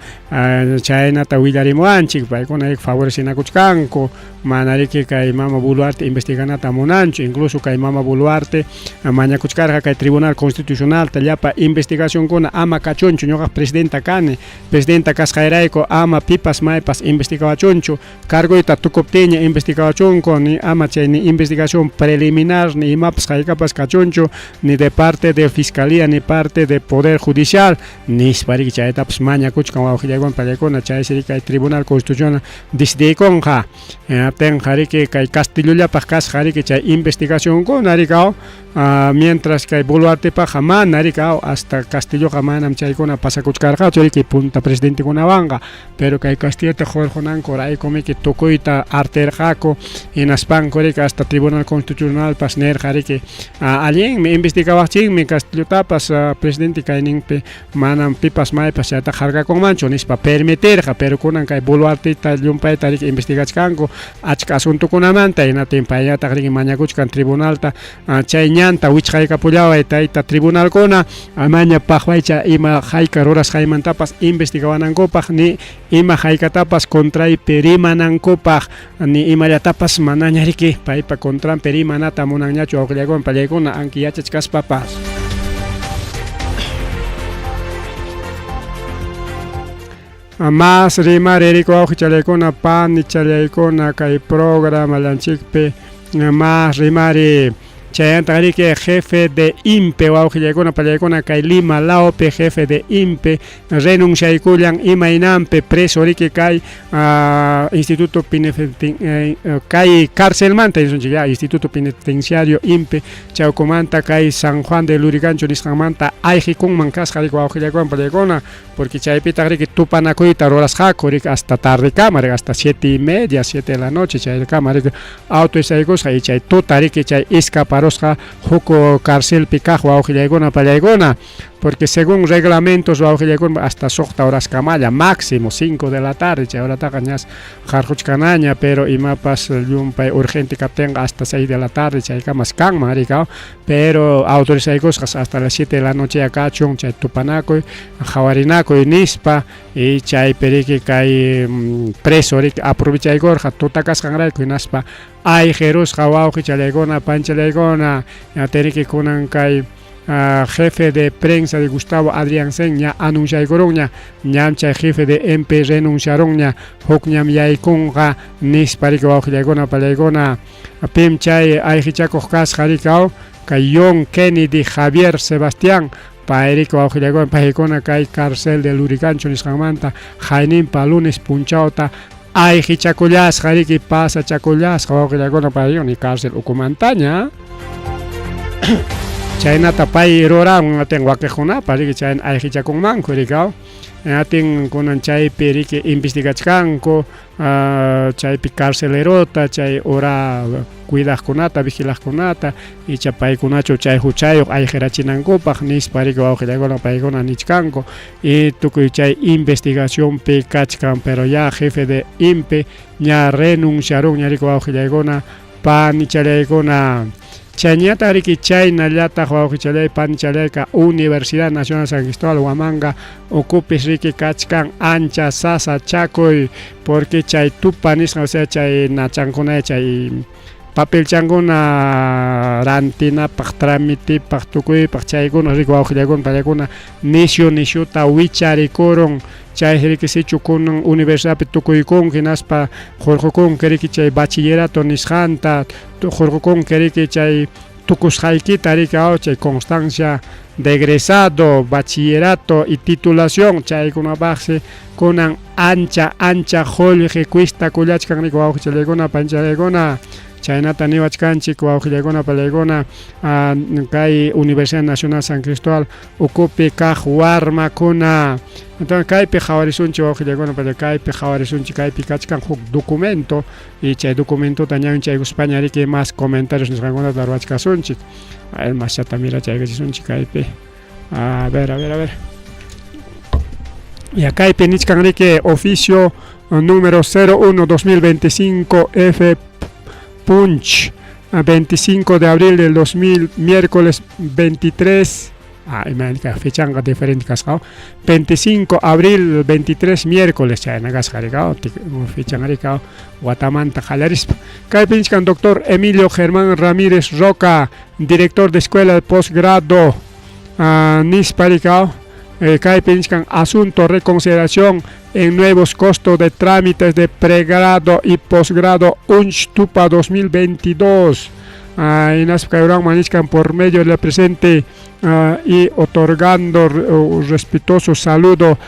chaynata willarimuwanchik paykuna riki favorecinakuchkanku mana riki kay mama Boluarte investigación investiganata munanchu. Incluso kay mama Boluarte mañakuchkarqa kay Tribunal Constitucionalta llapa investigacionkuna ama kachunchu, ñuqaq presidenta kani, presidenta kasqayrayku ama pipas maypas investigawachunchu, cargoyta tukuptiyña investigawachunku, ni ama chay ni investigación preliminar ni imapas haykapas kachunchu, ni de parte de fiscalía ni parte de poder judicial, nispa riki chaytapas mañakuchkan wawqillaykuna pallaykuna. Chaysi riki kay Tribunal Constitucional decidiykunqa. Hinaptinqa riki kay Castillollapaq kasqa riki chay investigacionkuna riki, mientras kay Boluartepaqqa mana riki, hasta Castilloqa manam chaykuna pasakuchkarqachu riki punta presidentekunawanqa, pero kay Castillota hurqunankuraykum riki tukuyta artirqaku. Hinaspanku riki hasta Tribunal Constitucionalpas nirqa riki allinmi, investigawaqchinmi Castillotapas, presidente kayninpi manam pipas maypas chaytaqa harkakunmanchu nispa permitirqa. Pero kunan kay Boluarteta llumpayta riki investigachkanku achka asuntokunamanta. Hinaptin payñataq riki mañakuchkan tribunalta, chay ñanta wichqaykapullaway tayta tribunalkuna, amaña paqwaycha ima hayka rurasqaymantapas investigawanankupaq, ni ima haykatapas contraypi rimanankupaq, ni imallatapas manaña riki paypa contranpi rimanata munanñachu, wawqillaykuna pallaykuna, anki yachachkaspapas. Mas rimari riki, wawqichallaykuna panichallaykuna, kay programallanchikpi mas rimari. Chayanta riki jefe de INPE, wawqillaykuna pallaykuna, kay Lima lawpi jefe de INPE renunciaykullan. Imaynanpi preso riki kay instituto kay carcelmanta ya instituto penitenciario INPE chawkumanta, kay San Juan de Lurigancho nisqanmanta ayqikunman kasqa riki, wawqillaykuna pallaykuna, porque chaypitaq riki tupanakuyta rurasqaku riki hasta tardekama riki, hasta 7:30, 7 de la noche chaykama riki autorizaykusqa. Y chay tuta riki chay escaparusqa huk carcelpi kaq, wawqillaykuna pallaykuna, porque según reglamentos, wawqillaykuna, hasta 6 horaskamalla máximo, 5 de la tarde chay horataqa ñas qarquchkanaña, pero imapas llumpay urgente kaptinqa hasta 6 de la tarde chaykamas kanman riki, pero autorizaykusqas hasta las 7 de la noche kachun chay tupanakuy, qawarinakuy nispa. Y chaypi riki kay preso riki aprovechaykurqa tuta kasqanrayku, hinaspa ayqirusqa, wawqichallaykuna panchallaykuna. Riki kunan kay jefe de prensa de Gustavo Adrianzen ña anunciaykurunña, ñam chay jefe de INPE renunciarunña, huk ñam yaykunqa nispa riki, wawqillaykuna pallaykuna. Pim chay ayqichakuq kasqa riki, kay John Kennedy Javier Sebastián pay riki, wawqillaykuna paykuna, kay cárcel de Lurigancho nisqanmanta hayninpa lunes punchawta ayqichakullasqa riki, pasachakullasqa, wawqillaykuna paykuna, cárcel ukumantaña. Chaynata pay ruran atin wakiqkunapa riki chayna ayqichakunmanku riki. Atin kunan chaypi riki investigachkanku chaypi carcelerota, chay hora cuidaqkunata, vigilaqkunata, icha paykunachu chay huchayuq ayqirachinankupaq nispa riki, wawqillaykuna paykuna nichkanku. Y tukuy chay investigacionpi kachkan, pero ya jefe de INPE ña renunciarunña riki, wawqillaykuna panichallaykuna. Chayñataq riki chaynallataq, wawqichallay panichallayka, Universidad Nacional San Cristóbal Huamanga ukupis riki kachkan ancha sasachakuy, porque chay tupa nisqa, o sea, chay nachankuna, chay papelchankuna rantinapaq, tramitipaq, tukuypaq, chaykuna riki, wawqillaykuna pallaykuna, nisyu nisyuta wicharikurun. Chay riki sichu kunan universidadpi tukuykunki, hinaspa hurqukunki riki chay bachillerato nisqanta, hurqukunki riki chay tukusqaykita riki, chay constancia de egresado, bachillerato y titulación, chaykunapaqsi kunan ancha ancha qullqi cuestakullachkan riki, wawqichallaykuna panchallaykuna. Chaynata niwachkanchik, wawqillaykuna pallaykuna, kay Universidad Nacional San Cristóbal ukupi kaq warmakuna. Entonces kaypi qhawarisunchik, wawqillaykuna palla, kaypi qhawarisunchik, kaypi kachkan huk documento y chay documentota ñawinchaykuspaña riki más comentarios nisqankunata ruwachkasunchik. A ver, masyata mira chaykachisunchik kaypi. A ver, a ver, a ver. Ya kaypi nichkan riki oficio número 01 2025 F Punch, 25 de abril del 2000, miércoles 23. Imayna fechanqa diferente kasqa. 25 abril 23 miércoles chayna kasqa rikaw fechan rikaw watamanta qallarispa. Kaypi nichkan doctor Emilio Germán Ramírez Roca, director de escuela de posgrado, nispa rikaw. Kaypi nichkan asunto reconsideración en nuevos costos de trámites de pregrado y posgrado UNCH-TUPA 2022. Hinaspa kay uranman nichkan por medio de la presente y otorgando un respetuoso saludo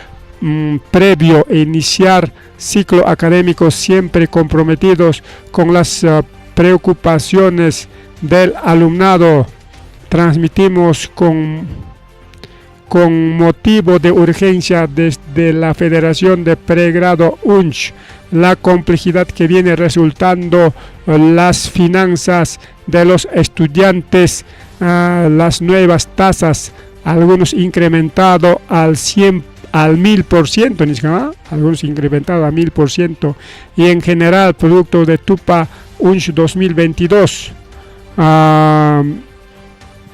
previo a iniciar ciclo académico, siempre comprometidos con las preocupaciones del alumnado. Transmitimos con motivo de urgencia desde la Federación de Pregrado UNCH la complejidad que viene resultando las finanzas de los estudiantes, las nuevas tasas, algunos incrementado al 100, al 1000%, algunos incrementado a 1000% y en general producto de TUPA UNCH 2022.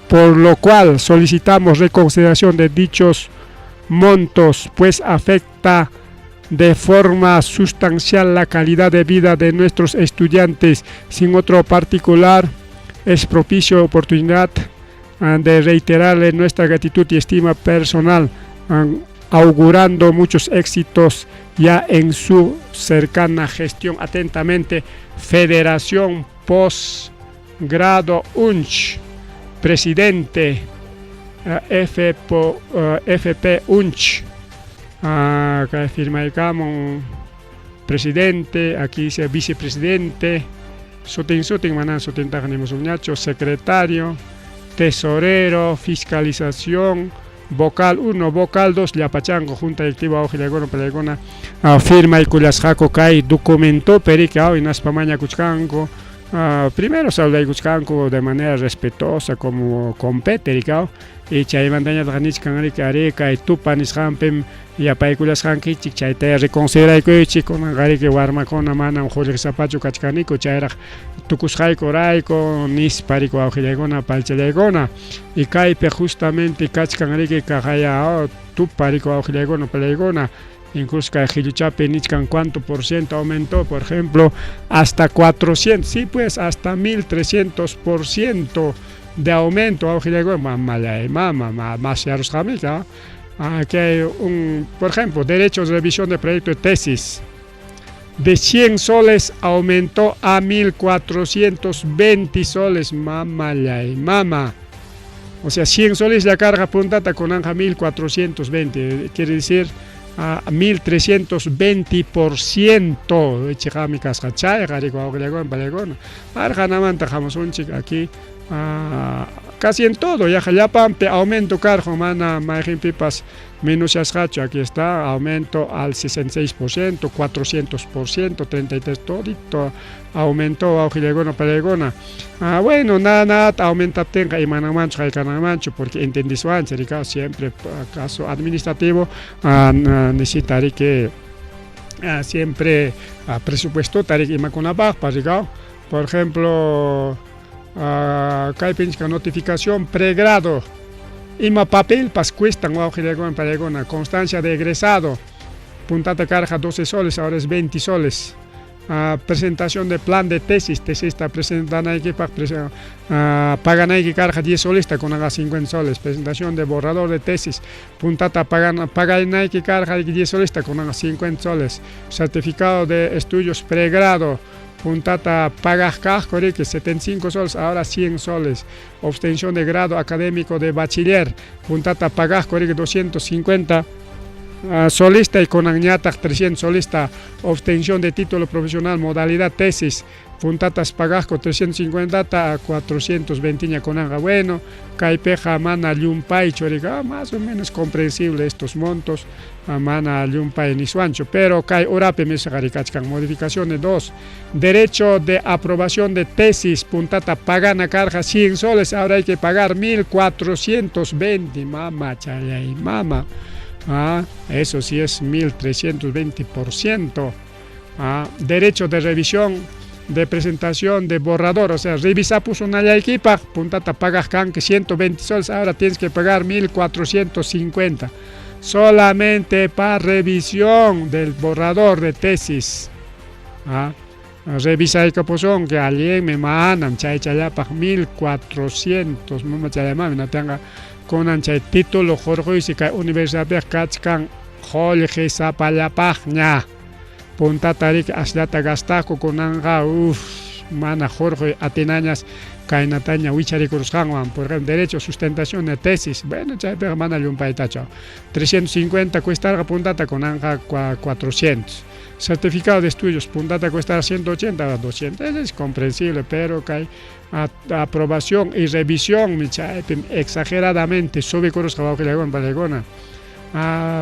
Por lo cual solicitamos reconsideración de dichos montos, pues afecta de forma sustancial la calidad de vida de nuestros estudiantes. Sin otro particular, es propicio oportunidad de reiterarle nuestra gratitud y estima personal, augurando muchos éxitos ya en su cercana gestión. Atentamente, Federación Posgrado UNCH, presidente FP UNCH. Acá firma el presidente, aquí dice vicepresidente, sutin sutin manan sutin ñacho, secretario, tesorero, fiscalización, vocal 1, vocal 2, llapachango, junta directiva wawqillaykuna panillaykuna, firma y kullasqaku kay documento perika hinaspa mañakuchkanku. Primero saludaykuchkanku de manera respetuosa como compete rikaw, y chaymantañataq nichkan riki ari kay tupa nisqanpim yapaykullasqankichik, chayta reconsideraykuychik. Kunanqa riki warmakuna manam qullqisapachu kachkaniku chayraq tukusqaykurayku nispa riki, wawqillaykuna panichallaykuna. Y kaypi justamente kachkan riki kaqaya tupa riki, wawqillaykuna panillaykuna. Incluso kay qilluchapi nichkan cuánto por ciento aumentó, por ejemplo, hasta 400, sí pues, hasta 1300% de aumento, wawqillaykuna, mamallay mama, más yarusqamika. Aquí hay un, por ejemplo, derechos de revisión de proyecto de tesis. De 100 soles aumentó a 1420 soles, mamallay mama. O sea, 100 soles la carga puntata kunanqa 1420, quiere decir a 1320%. Chiqami kasqa chayqa riki, wawqillaykuna panillaykuna. Arqanamanta hamusunchik aquí, casi en todo, yaqa llapanpi aumento karqun, mana mayqinpipas menusyasqachu. Aquí está, aumento al 66%, 400%, 33, todito aumentó, wawqillaykuna panillaykuna. Bueno, nada, nada aumentaptinqa imananmanchu haykananmanchu, porque entendiswanchik rika, siempre caso administrativo necesita riki siempre presupuesto riki imakunapaqpas rikaw. Por ejemplo, kaypi nichkan notificación pregrado, ima papelpas cuestan, wawqillaykuna panillaykuna. Constancia de egresado, puntata karqa 12 soles, ahora es 20 soles. Presentación de plan de tesis, tesista presentanaykipaq paganayki karqa 10 solesta, kunanqa 50 soles. Presentación de borrador de tesis, puntata paganayki karqa 10 solesta, kunanqa 50 soles. Certificado de estudios pregrado, puntata pagaq kaqku riki 75 soles, ahora 100 soles. Obtención de grado académico de bachiller, puntata pagaqku riki 250 solista y kunanñataq 300 solista. Obtención de título profesional modalidad tesis, puntatas pagaqku 350 a 420 ña kunanqa. Bueno, kaypiqa mana llumpaychu riki, más o menos comprensible estos montos, mana llumpay niswanchu, pero kay urapi misqa kachkan modificaciones 2, derecho de aprobación de tesis, puntata pagana karqa 100 soles, ahora hay que pagar 1420, mama chayay mama. Eso sí es 1320%. Derecho de revisión de presentación de borrador, o sea, revisapusunallaykipaq puntata pagaq kanki 120 soles, ahora tienes que pagar 1450 solamente para revisión del borrador de tesis. ¿Ah? Revisaykapusunki allinmi manam chaychallapaq 1400 mama chayamami natanqa kunan chay título hurquysi kay universidadpiqa kachkan qullqi sapallapaqña puntata riki asllata gastaqku kunanqa uff mana hurquy atinañas kaynataña wicharikurusqanwan por ejemplo derecho sustentación de tesis bueno chaypiqa mana llumpaytachu 350 cuestarqa puntata kunanqa 400 certificado de estudios puntata cuestarqa 180 200 es comprensible pero kay aprobación y revisión chaypim exageradamente subikurusqa wawqillaykuna panillaykuna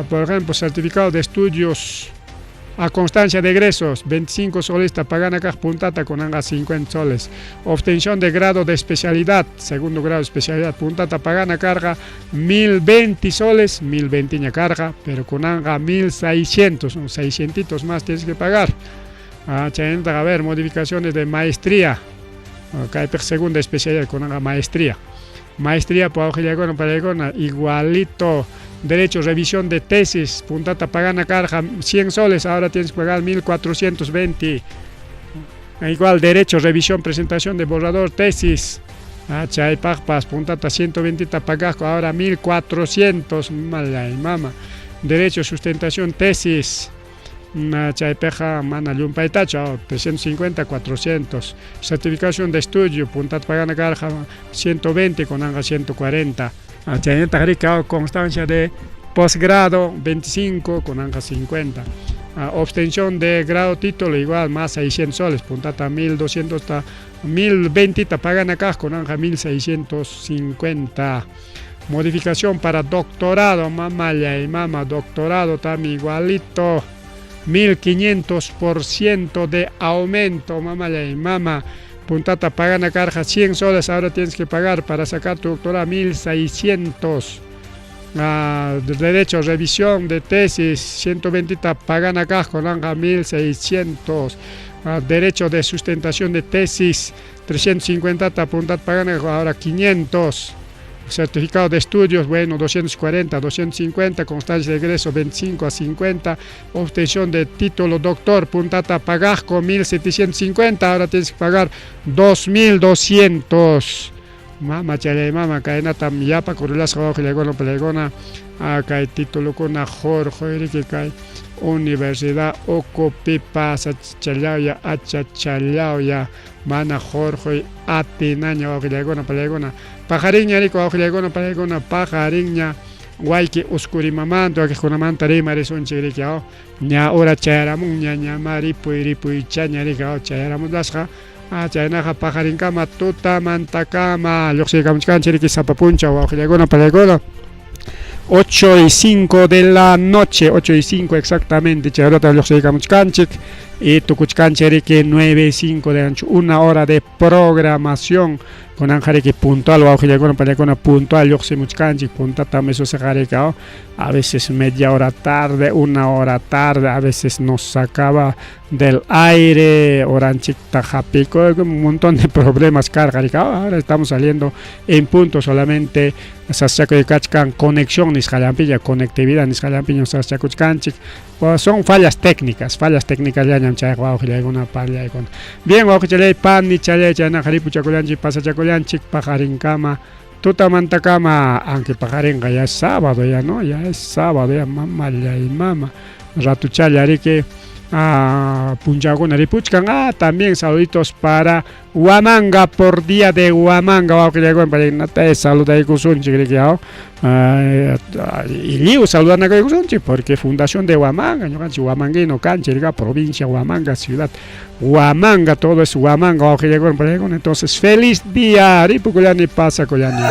por ejemplo certificado de estudios a constancia de egresos 25 soles pagana kaq puntata kunanqa 50 soles obtención de grado de especialidad segundo grado de especialidad puntata pagana karqa 1020 soles 1020 ña karqa pero kunanqa 1600 unos 600 más tienes que pagar chaynataq a ver modificaciones de maestría kaypiq segunda especialidad kunanqa maestría maestría wawqillaykuna panillaykuna igualito derecho revisión de tesis puntata pagana karqa 100 soles ahora tienes que pagar 1420 igual derecho revisión presentación de borrador tesis chaypaqpas puntata 120 pagaqku ahora 1400 malay mama derecho sustentación tesis chaypiqa mana llumpaytachu 350 400 certificación de estudio puntata pagana karqa 120 kunanqa 140 chaynataq riki constancia de posgrado 25 kunanqa 50 obtención de grado título igual más 600 soles puntata 1200 1020 pagana kaq kunanqa 1650 modificación para doctorado mamallay mama doctorado también igualito 1500% de aumento mamallay mama puntata pagana karqa 100 soles ahora tienes que pagar para sacar tu doctorado 1600 derecho revisión de tesis 120 pagana kaq kunanqa 1600 derecho de sustentación de tesis 350 puntata pagana ahora 500 certificado de estudios, bueno, 240, 250, constancia de egreso 25 a 50, obtención de título doctor, puntata pagaqku 1750, ahora tienes que pagar 2200. Mama chalay mama kaynatam yapa kurulasqa wawqillaykuna panillaykuna kay titulukuna hurquyki kay universidad ukupipas challawya achachallawya mana hurquy atinaña wawqillaykuna panillaykuna paqarinña riki wawqillaykuna panillaykuna paqarinña wayki uskurimamanta wakiqkunamanta rimarisunchik riki ña hora chayaramunña ñama ripuy ripuychaña riki chayaramuslasqa chaynaqa paqarinkama tutamantakama lluqsiykamuchkanchik riki sapa punchaw wawqillaykuna panillaykuna 8 y 5 de la noche, 8 y 5 exactamente, chay horata lluqsiykamuchkanchik y tukuchkanchik riki 9 y 5 de ancho, una hora de programación kunanqa riki puntual wawqillaykuna panillaykuna puntual lluqsimuchkanchik puntatam eso riki a veces media hora tarde, una hora tarde, a veces nos sacaba del aire, horanchikta hapiko, un montón de problemas karqa riki ahora estamos saliendo en punto solamente sasachakuykachkan conexión nisqallanpiña conectividad nisqallanpiña sasachakuchkanchik pues son fallas técnicas llañam chayqa wawqillaykuna panillaykuna bien wawqichalay panichalay chaynaqa ripuchakullanchik pasachakullanchik paqarinkama tutamantakama aunque paqarinqa ya es sábado ya no ya es sábado ya mamallay mama ratuchalla riki punchawkuna ripuchkan también saluditos para Huamanga por día de Huamanga wawqillaykuna paykunata saludaykusunchik riki lliw saludanakuykusunchik porque fundación de Huamanga ñuqanchik huamanguino kanchik rika provincia Huamanga ciudad Huamanga todo es Huamanga wawqillaykuna panillaykuna entonces feliz día ripukullani pasakullani.